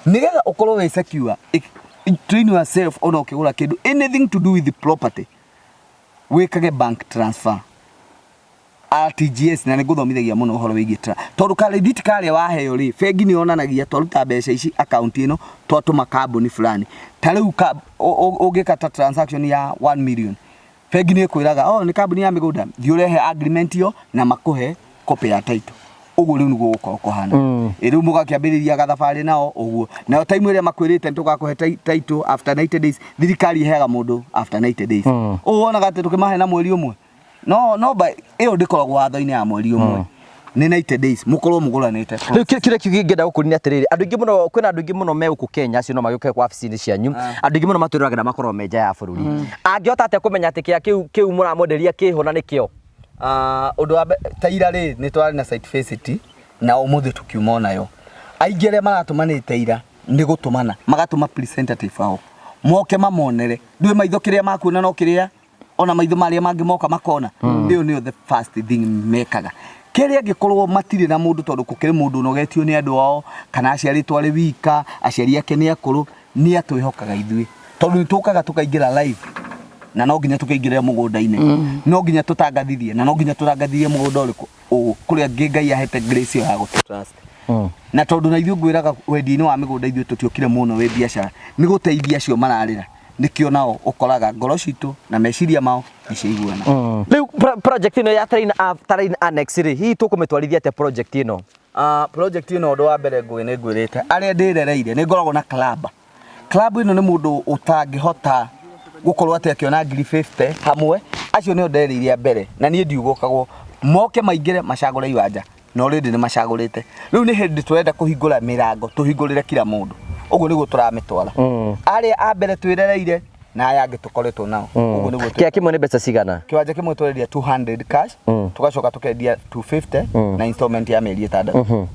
Nĩgetha ũkorwo wĩ secure, train yourself, ona ũkĩgũra kĩndũ, anything to do with the property, wĩkage bank transfer, RTGS. Na nĩ ngũthomithagia mũno ũhoro wĩgiĩ tondũ karĩthiti karĩa waheo rĩ, bengi nĩ yonanagia twaruta mbeca ici akaunti ĩno, twatũma kambuni fulani. Ta rĩu ũngĩka ta transaction ya 1 million, bengi nĩ ĩkwĩraga, oh, nĩ kambuni ya mĩgũnda, thiĩ ũrehe agreement ĩyo na makũhe copy ya title. Ũguo rĩu nĩguo gũkorwo kũhana. Ĩ rĩu mũgakĩambĩrĩria gathabarĩ nao ũguo, nayo time ĩrĩa makwĩrĩte nĩ tũgakũhe title after 90 days. Thirikari ĩheaga mũndũ after 90 days. Ũũ wonaga atĩ tũkĩmahe na mweri ũmwe, no ĩyo ndĩkoragwo watho-inĩ ya mweri ũmwe, nĩ 90 days mũkorwo mũgũranĩte. Rĩu kĩrĩa kĩu kĩngĩenda gũkũria nĩ atĩrĩrĩ, andũ aingĩ mũno, kwĩna andũ aingĩ mũno me gũkũ Kenya, acio no magĩũke wabici-inĩ cianyu. Andũ aingĩ mũno matwĩroragĩra makoragwo me nja ya bũrũri. Angĩhota atĩa kũmenya atĩ kĩa kĩu mũramwenderia kĩho na nĩkĩo? Ah, ũndũ wa ta ira rĩ, nĩ twarĩ na site visit na ũmũthĩ tũkiuma onayo. Aingĩ arĩa maratũmanĩte ira nĩ gũtũmana magatũma representative ao moke mamonere. Ndũĩ maitho kĩrĩa makuona no kĩrĩa ona maitho marĩa mangĩ moka makona. Ĩyo nĩyo the first thing mekaga. Kerĩ, angĩkorwo matirĩ na mũndũ, tondũ gũkĩrĩ mũndũ ũnogetio nĩ andũ ao, kana aciarĩtwo arĩ wika, aciari ake nĩ akũrũ, nĩ atwĩhokaga ithuĩ, tondũ nĩ tũkaga tũkaingĩra live, na no nginya tũkĩingĩre mũgũnda-inĩ, no nginya tũtangathithie, na no nginya tũtangathithie mũgũnda ũrĩkũ ũũ. Kũrĩa angĩ Ngai ahete grace ĩyo ya gũtũ trust, na tondũ na ithuĩ ngwĩraga wendia-inĩ wa mĩgũnda, ithuĩ tũtiokire mũno wĩ biacara, nĩ gũteithia acio mararĩra. Nĩkĩo nao ũkoraga ngoro citũ na meciria mao nĩ ciaiguana. Rĩu project ĩno ya Terrain Annex rĩ, hihi tũkũmĩtwarithia atĩa project ĩno? Project ĩno, ũndũ wa mbere, Ngũgĩ, nĩ ngwĩrĩte arĩa ndĩrereire nĩ ngoragwo na club. Club ĩno nĩ mũndũ ũtangĩhota gũkorwo atĩ akĩona ngiri 50 hamwe, acio nĩo nderĩire a mbere, na niĩ ndiugũkagwo, moke maingĩre macagũre iwanja, na already nĩ macagũrĩte. Rĩu nĩ hĩndĩ tũrenda kũhingũra mĩrango, tũhingũrĩre kila mũndũ. Ũguo nĩguo tũramĩtwara. Arĩa a mbere twĩrereire Na aya angĩ tũkoretwo nao. Ũguo nĩguo. Kĩa kĩmwe nĩ mbeca cigana? Kĩwanja kĩmwe tũrendia 200 cash, tũgacoka tũkendia 250 na installment ya mĩeri 6.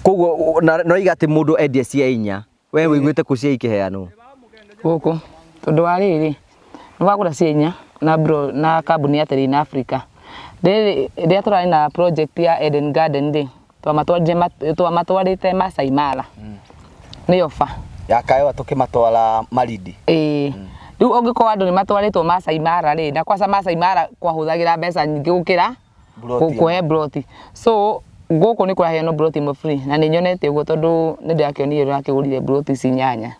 Koguo na noiga atĩ mũndũ endia cia inya, we wĩiguĩte kũ cia ikĩheanwo? Gũkũ tondũ wa rĩrĩ, nĩ wagũra cia inya na bro, na kambuni ya Terrain Africa rĩrĩ, rĩrĩa tũrarĩ na project ya Eden Garden rĩ, twamatwarĩte Masai Mara nĩ ofa ya Kaewa tũkĩmatwara Malindi. Ĩĩ, rĩu ũngĩkorwo andũ nĩ matwarĩtwo Masai Mara rĩ, na kwaca Masai Mara kwahũthagĩra mbeca nyingĩ gũkĩra Ploti. Kũhe ploti. So gũkũ nĩ kũraheanwo ploti ĩmwe free, na nĩ nyonete ũguo tondũ nĩ ndĩrakĩonire ũrakĩgũrire ploti ici 8,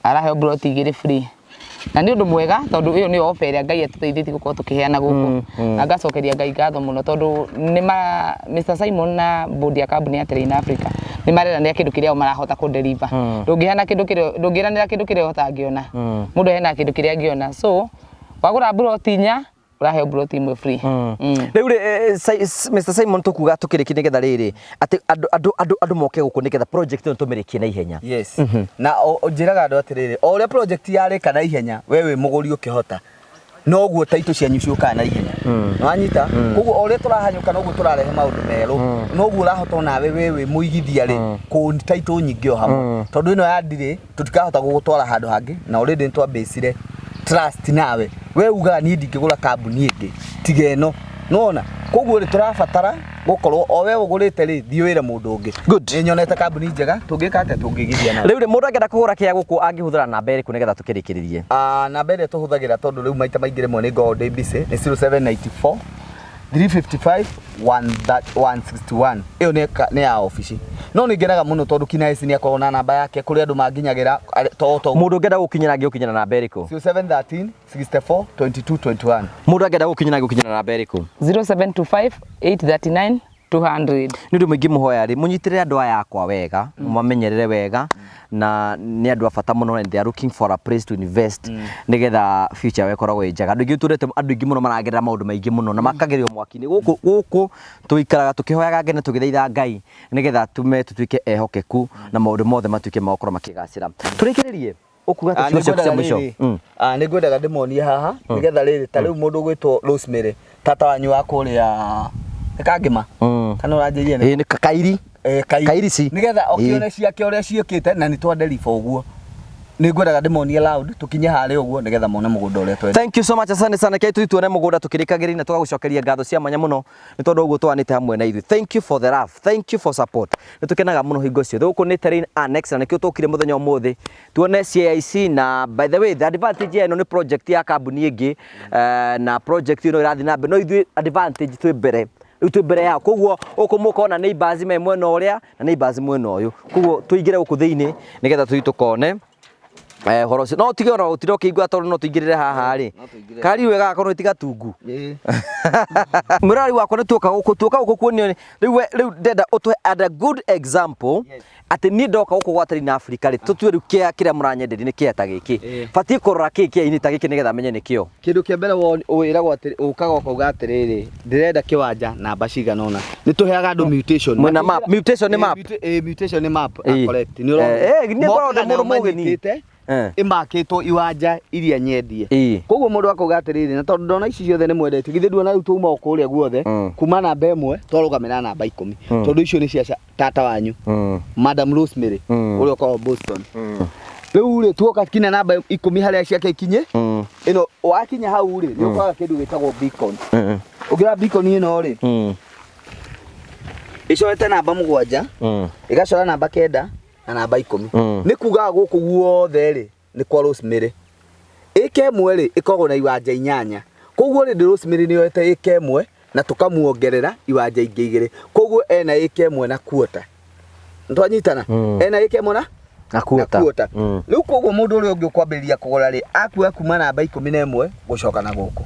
araheo ploti 2 free, na nĩ ũndũ mwega tondũ ĩyo nĩyo offer ĩrĩa Ngai atũteithĩtie gũkorwo tũkĩheana gũkũ, na ngacokeria Ngai ngatho mũno tondũ nĩ ma Mr Simon na board ya kambuni ya Terrain Africa nĩ mareranĩra kĩndũ kĩrĩa o marahota kũ deliver. Ndũngĩheana kĩndũ kĩrĩa, ndũngĩranĩra kĩndũ kĩrĩa ũtangĩona. Mũndũ aheanaga kĩndũ kĩrĩa angĩona. So wagũra ploti 4, ũraheo ploti 1 free. Rĩu rĩ, Mr Simon, tũkuga tũkĩrĩkie nĩgetha rĩrĩ atĩ andũ moke gũkũ nĩgetha project ĩno tũmĩrĩkie na ihenya. Yes, na njĩraga andũ atĩrĩrĩ, o ũrĩa project yarĩka na ihenya, we wĩ mũgũri ũkĩhota, noguo taitũ cianyu ciũkaga na ihenya. Nĩwanyita? Koguo o ũrĩa tũrahanyũka, noguo tũrarehe maũndũ merũ, noguo ũrahota onawe we wĩ mũigithia rĩ kũ taitũ nyingĩ o hamwe, tondũ ĩno ya ndirĩ tũtikahota gũgũtwara handũ hangĩ, na already nĩ twambĩcire trust nawe. We ugaga niĩ ndingĩgũra kambuni ĩngĩ tiga ĩno, nĩwona? Koguo rĩ, tũrabatara gũkorwo o we ũgũrĩte rĩ, thiĩ wĩre mũndũ ũngĩ. Good. Nĩ nyonete kambuni njega, tũngĩka atĩa tũngĩigithia nayo. Rĩu rĩ, mũndũ angĩenda kũgũra kĩa gũkũ angĩhũthĩra namba ĩrĩkũ nĩgetha tũkĩrĩkĩrĩrie? Ah, namba ĩrĩa tũhũthagĩra, tondũ rĩu maita maingĩ rĩmwe nĩ ngoragwo ndĩ busy, nĩ 0794 355 161. Ĩyo nĩ ya obici, no nĩ ngenaga mũno tondũ Kinaesi nĩ akoragwo na namba yake kũrĩa andũ manginyagĩra to Mũndũ ũngĩenda gũkinyĩra angĩgũkinyĩra namba ĩrĩkũ? 0713 64 22 21. Mũndũ angĩenda gũkinyĩra angĩgũkinyĩra namba ĩrĩkũ? 0725 839 200. Nĩ ũndũ mũingĩ mũhoya rĩ, mũnyitĩrĩre andũ aya akwa wega, mũmamenyerere wega, na nĩ andũ a bata mũno, and they are looking for a place to invest nĩgetha future yao ĩkoragwo ĩ njega. Andũ aingĩ tũrete, andũ aingĩ mũno maragerera maũndũ maingĩ mũno na makagerio mwaki-inĩ. Gũkũ tũikaraga tũkĩhoyaga Ngai na tũgĩthaitha Ngai nĩgetha tume tũtuĩke ehokeku na maũndũ mothe matuĩke ma gũkorwo makĩgacĩra. Tũrĩkĩrĩrie ũkuga Ah, atĩ ciugo ciaku cia nĩngwendaga mũico. rĩrĩ, nĩ ngwendaga ndĩmonie haha nĩgetha rĩrĩ, ta rĩu mũndũ ũgwĩtwo Rosemary, tata wanyu wa kũrĩa nĩ Kangĩma, kana ũranjĩrire nĩ Ĩĩ, nĩ Kairi. Kairi. Kairici. Nĩgetha ũkĩone ciake ũrĩa ciũkĩte, na nĩ twa deliver ũguo. Nĩ ngwendaga ndĩmonie loud tũkinye harĩa ũguo nĩgetha mone mũgũnda ũrĩa twenda. Thank you so much, asante sana. Kei tũthiĩ tuone mũgũnda tũkĩrĩkagĩrĩria, na tũgagũcokeria ngatho cia mwanya mũno nĩ tondũ ũguo twanĩte hamwe na ithuĩ. Thank you for the love, thank you for support. Nĩ tũkenaga mũno hingo ciothe. Gũkũ nĩ Terrain Annex, na nĩkĩo tũkire mũthenya ũmũthĩ tuone CIC. Na by the way, the advantage ya ĩno nĩ project ya kambuni ĩngĩ, na project ĩno ĩrathiĩ na mbere, no ithuĩ advantage twĩ mbere, rĩu twĩ mbere yao. Koguo gũkũ mũkona neighbors me mwena ũrĩa na neighbors mwena ũyũ. Koguo tũingĩre gũkũ thĩinĩ nĩgetha tũthiĩ tũkone ũhoro ũcio. No tige ona gũtinda ũkĩigua tondũ no tũingĩrĩre haha rĩ. No tũingĩre. Kari wega gakorwo ti gatungu. Ĩĩ. Mũrari wakwa, nĩ tuoka gũkũ kuonio rĩu rĩu ndenda ũtũhe and a good example atĩ niĩ ndoka gũkũ gwa Terrain Africa rĩ, tũtue rĩu kĩa kĩrĩa mũranyenderia nĩ kĩa ta gĩkĩ, batiĩ kũrora kĩ kĩa-inĩ ta gĩkĩ nĩgetha menye nĩkĩo. Kĩndũ kĩa mbere wĩragwo atĩrĩ, ũkaga ũkauga atĩrĩrĩ, ndĩrenda kĩwanja namba cigana ũna. Nĩ tũheaga andũ mutation. Mwĩna map. Mutation nĩ map. Mutation nĩ map. Ah, correct. Nĩ ũrona. Niĩ ngoragwo ndĩ Mokaga nao mũndũ mũgeni. manyitĩte, ĩmakĩtwo iwanja iria nyendie. Koguo mũndũ akauga atĩrĩrĩ, na tondũ ndona ici ciothe nĩ mwendetie, githĩ nduona rĩu twauma o kũrĩa guothe, kuma namba 1 twarũgamĩra namba 10, tondũ icio nĩ cia tata wanyu, Madam Rosemary, ũrĩa ũkoragwo Boston. Rĩu rĩ, tuoka kinya namba 10 harĩa ciake ikinye ĩno, wakinya hau rĩ, nĩ ũkoraga kĩndũ gĩtagwo beacon. Ũngĩra beacon ĩno rĩ, ĩcorete namba 7, ĩgacora namba 9 na namba 10. Nĩ kugaga gũkũ guothe rĩ, nĩ kwa Rosemary. Ĩka 1 rĩ, ĩkoragwo na iwanja 8. Koguo rĩ, Rosemary nĩ yoete ĩka 1 na tũkamuongerera iwanja ingĩ 2. Koguo ena ĩka 1 na quarter. Nĩtwanyitana? Ena ĩka 1 na Na quarter. Na quarter. Rĩu koguo mũndũ ũrĩa ũngĩ ũkwambĩrĩria kũgũra rĩ, akuoya kuma namba 11 gũcoka na gũkũ.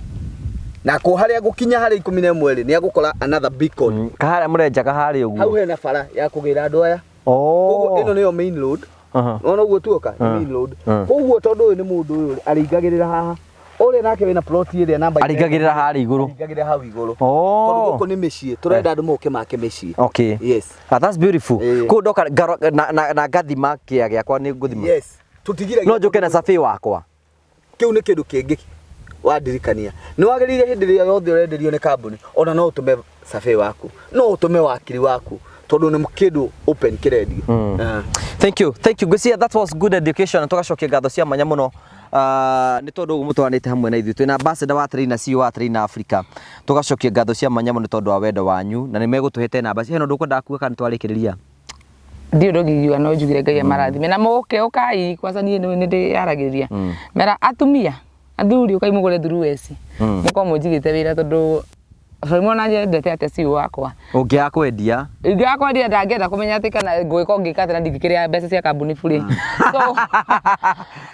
Na kũ harĩa gũkinya harĩa 11 rĩ, nĩ agũkora another beacon. Kaharĩa mũrenjaga harĩa Hau ũguo. Hena bara ya kũgĩra andũ aya. Koguo ĩno nĩyo main road. Nona ũguo tuoka nĩ main road. Koguo tondũ ũyũ nĩ mũndũ ũyũ arĩingagĩrĩra haha. Ũrĩa nake wĩna plot ĩrĩa namba Arĩingagĩrĩra harĩa igũrũ. Arĩingagĩrĩra hau igũrũ. Tondũ gũkũ nĩ mĩciĩ, tũrenda andũ moke make mĩciĩ. Yes. Ah, that's beautiful. Ĩĩ. Kũu ndoka na ngathima kĩa gĩakwa nĩ ngũthima. Yes. Tũtigiragia. No njũke na survey wakwa. Kĩu nĩ kĩndũ kĩngĩ wandirikania. Nĩ wagĩrĩire hĩndĩ ĩrĩa yothe ũrenderio nĩ kambuni, ona no ũtũme survey waku, no ũtũme wakiri waku, tondũ nĩ kĩndũ open kĩrendio. Ah. Thank you, thank you. Ngwĩciria that was good education. Tũgacokia ngatho cia mwanya mũno nĩ tondũ ũguo mũtwaranĩte hamwe na ithuĩ. Twĩna ambassador wa Trainer, CEO wa Trainer Africa. Tũgacokia ngatho cia mwanya mũno nĩ tondũ wa wendo wanyu na nĩ megũtũhete namba. Hena ũndũ ũkwendaga kuga kana nĩ twarĩkĩrĩria? Ndirĩ ũndũ ũngĩ no njugire. Ngai amarathime na mũke ũkai kwanza. Niĩ nĩ ndĩyaragĩrĩria mera atumia athuri, ũkai mũgũre thuruweci, mũkorwo mũnjigĩte wĩra, tondũ bũrũri mona nyendete atĩa CEO wakwa. Ũngĩaga kwendia. Ingĩaga kwendia, ndangĩenda kũmenya atĩ kana ngũgĩkorwo ngĩka atĩ na ndingĩkĩrĩa mbeca cia kambuni bure. So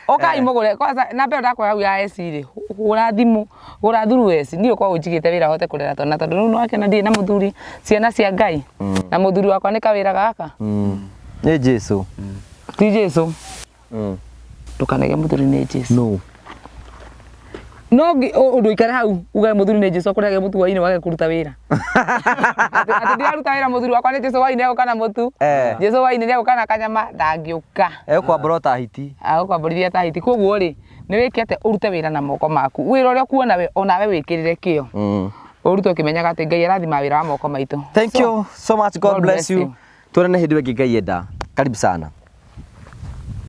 ũkai mũgũre kwanza. Namba ĩyo ndakũhe hau ya SC rĩ, hũra thimũ, gũra thuruweci. Niĩ ũkorwo ũnjigĩte wĩra hote kũrera twana, tondũ rĩu nĩwakĩona ndirĩ na mũthuri, ciana cia Ngai na mũthuri wakwa nĩ kawĩra gaka. Nĩ Jesu. Ti Jesu. Ndũkanege mũthuri nĩ Jesu. No. No ũndũ ikare hau uge mũthuri nĩ Jesu akũrehage mũtu hwainĩ wage kũruta wĩra, atĩ ndiraruta wĩra, mũthuri wakwa nĩ Jesu, hwainĩ egũka na mũtu. Jesu hwainĩ nĩ egũka na kanyama, ndangĩũka. Egũkwambũra o ta hiti. Agũkwambũrithia ta hiti. Koguo rĩ, nĩ wĩke atĩ ũrute wĩra na moko maku, wĩra ũrĩa ũkuona we onawe wĩkĩrĩre kĩo, ũrute ũkĩmenyaga atĩ Ngai arathima wĩra wa moko maitũ. Thank So, you so much. God, God bless bless you. You. Tuonane hĩndĩ ĩyo ĩngĩ Ngai enda. Karibu sana.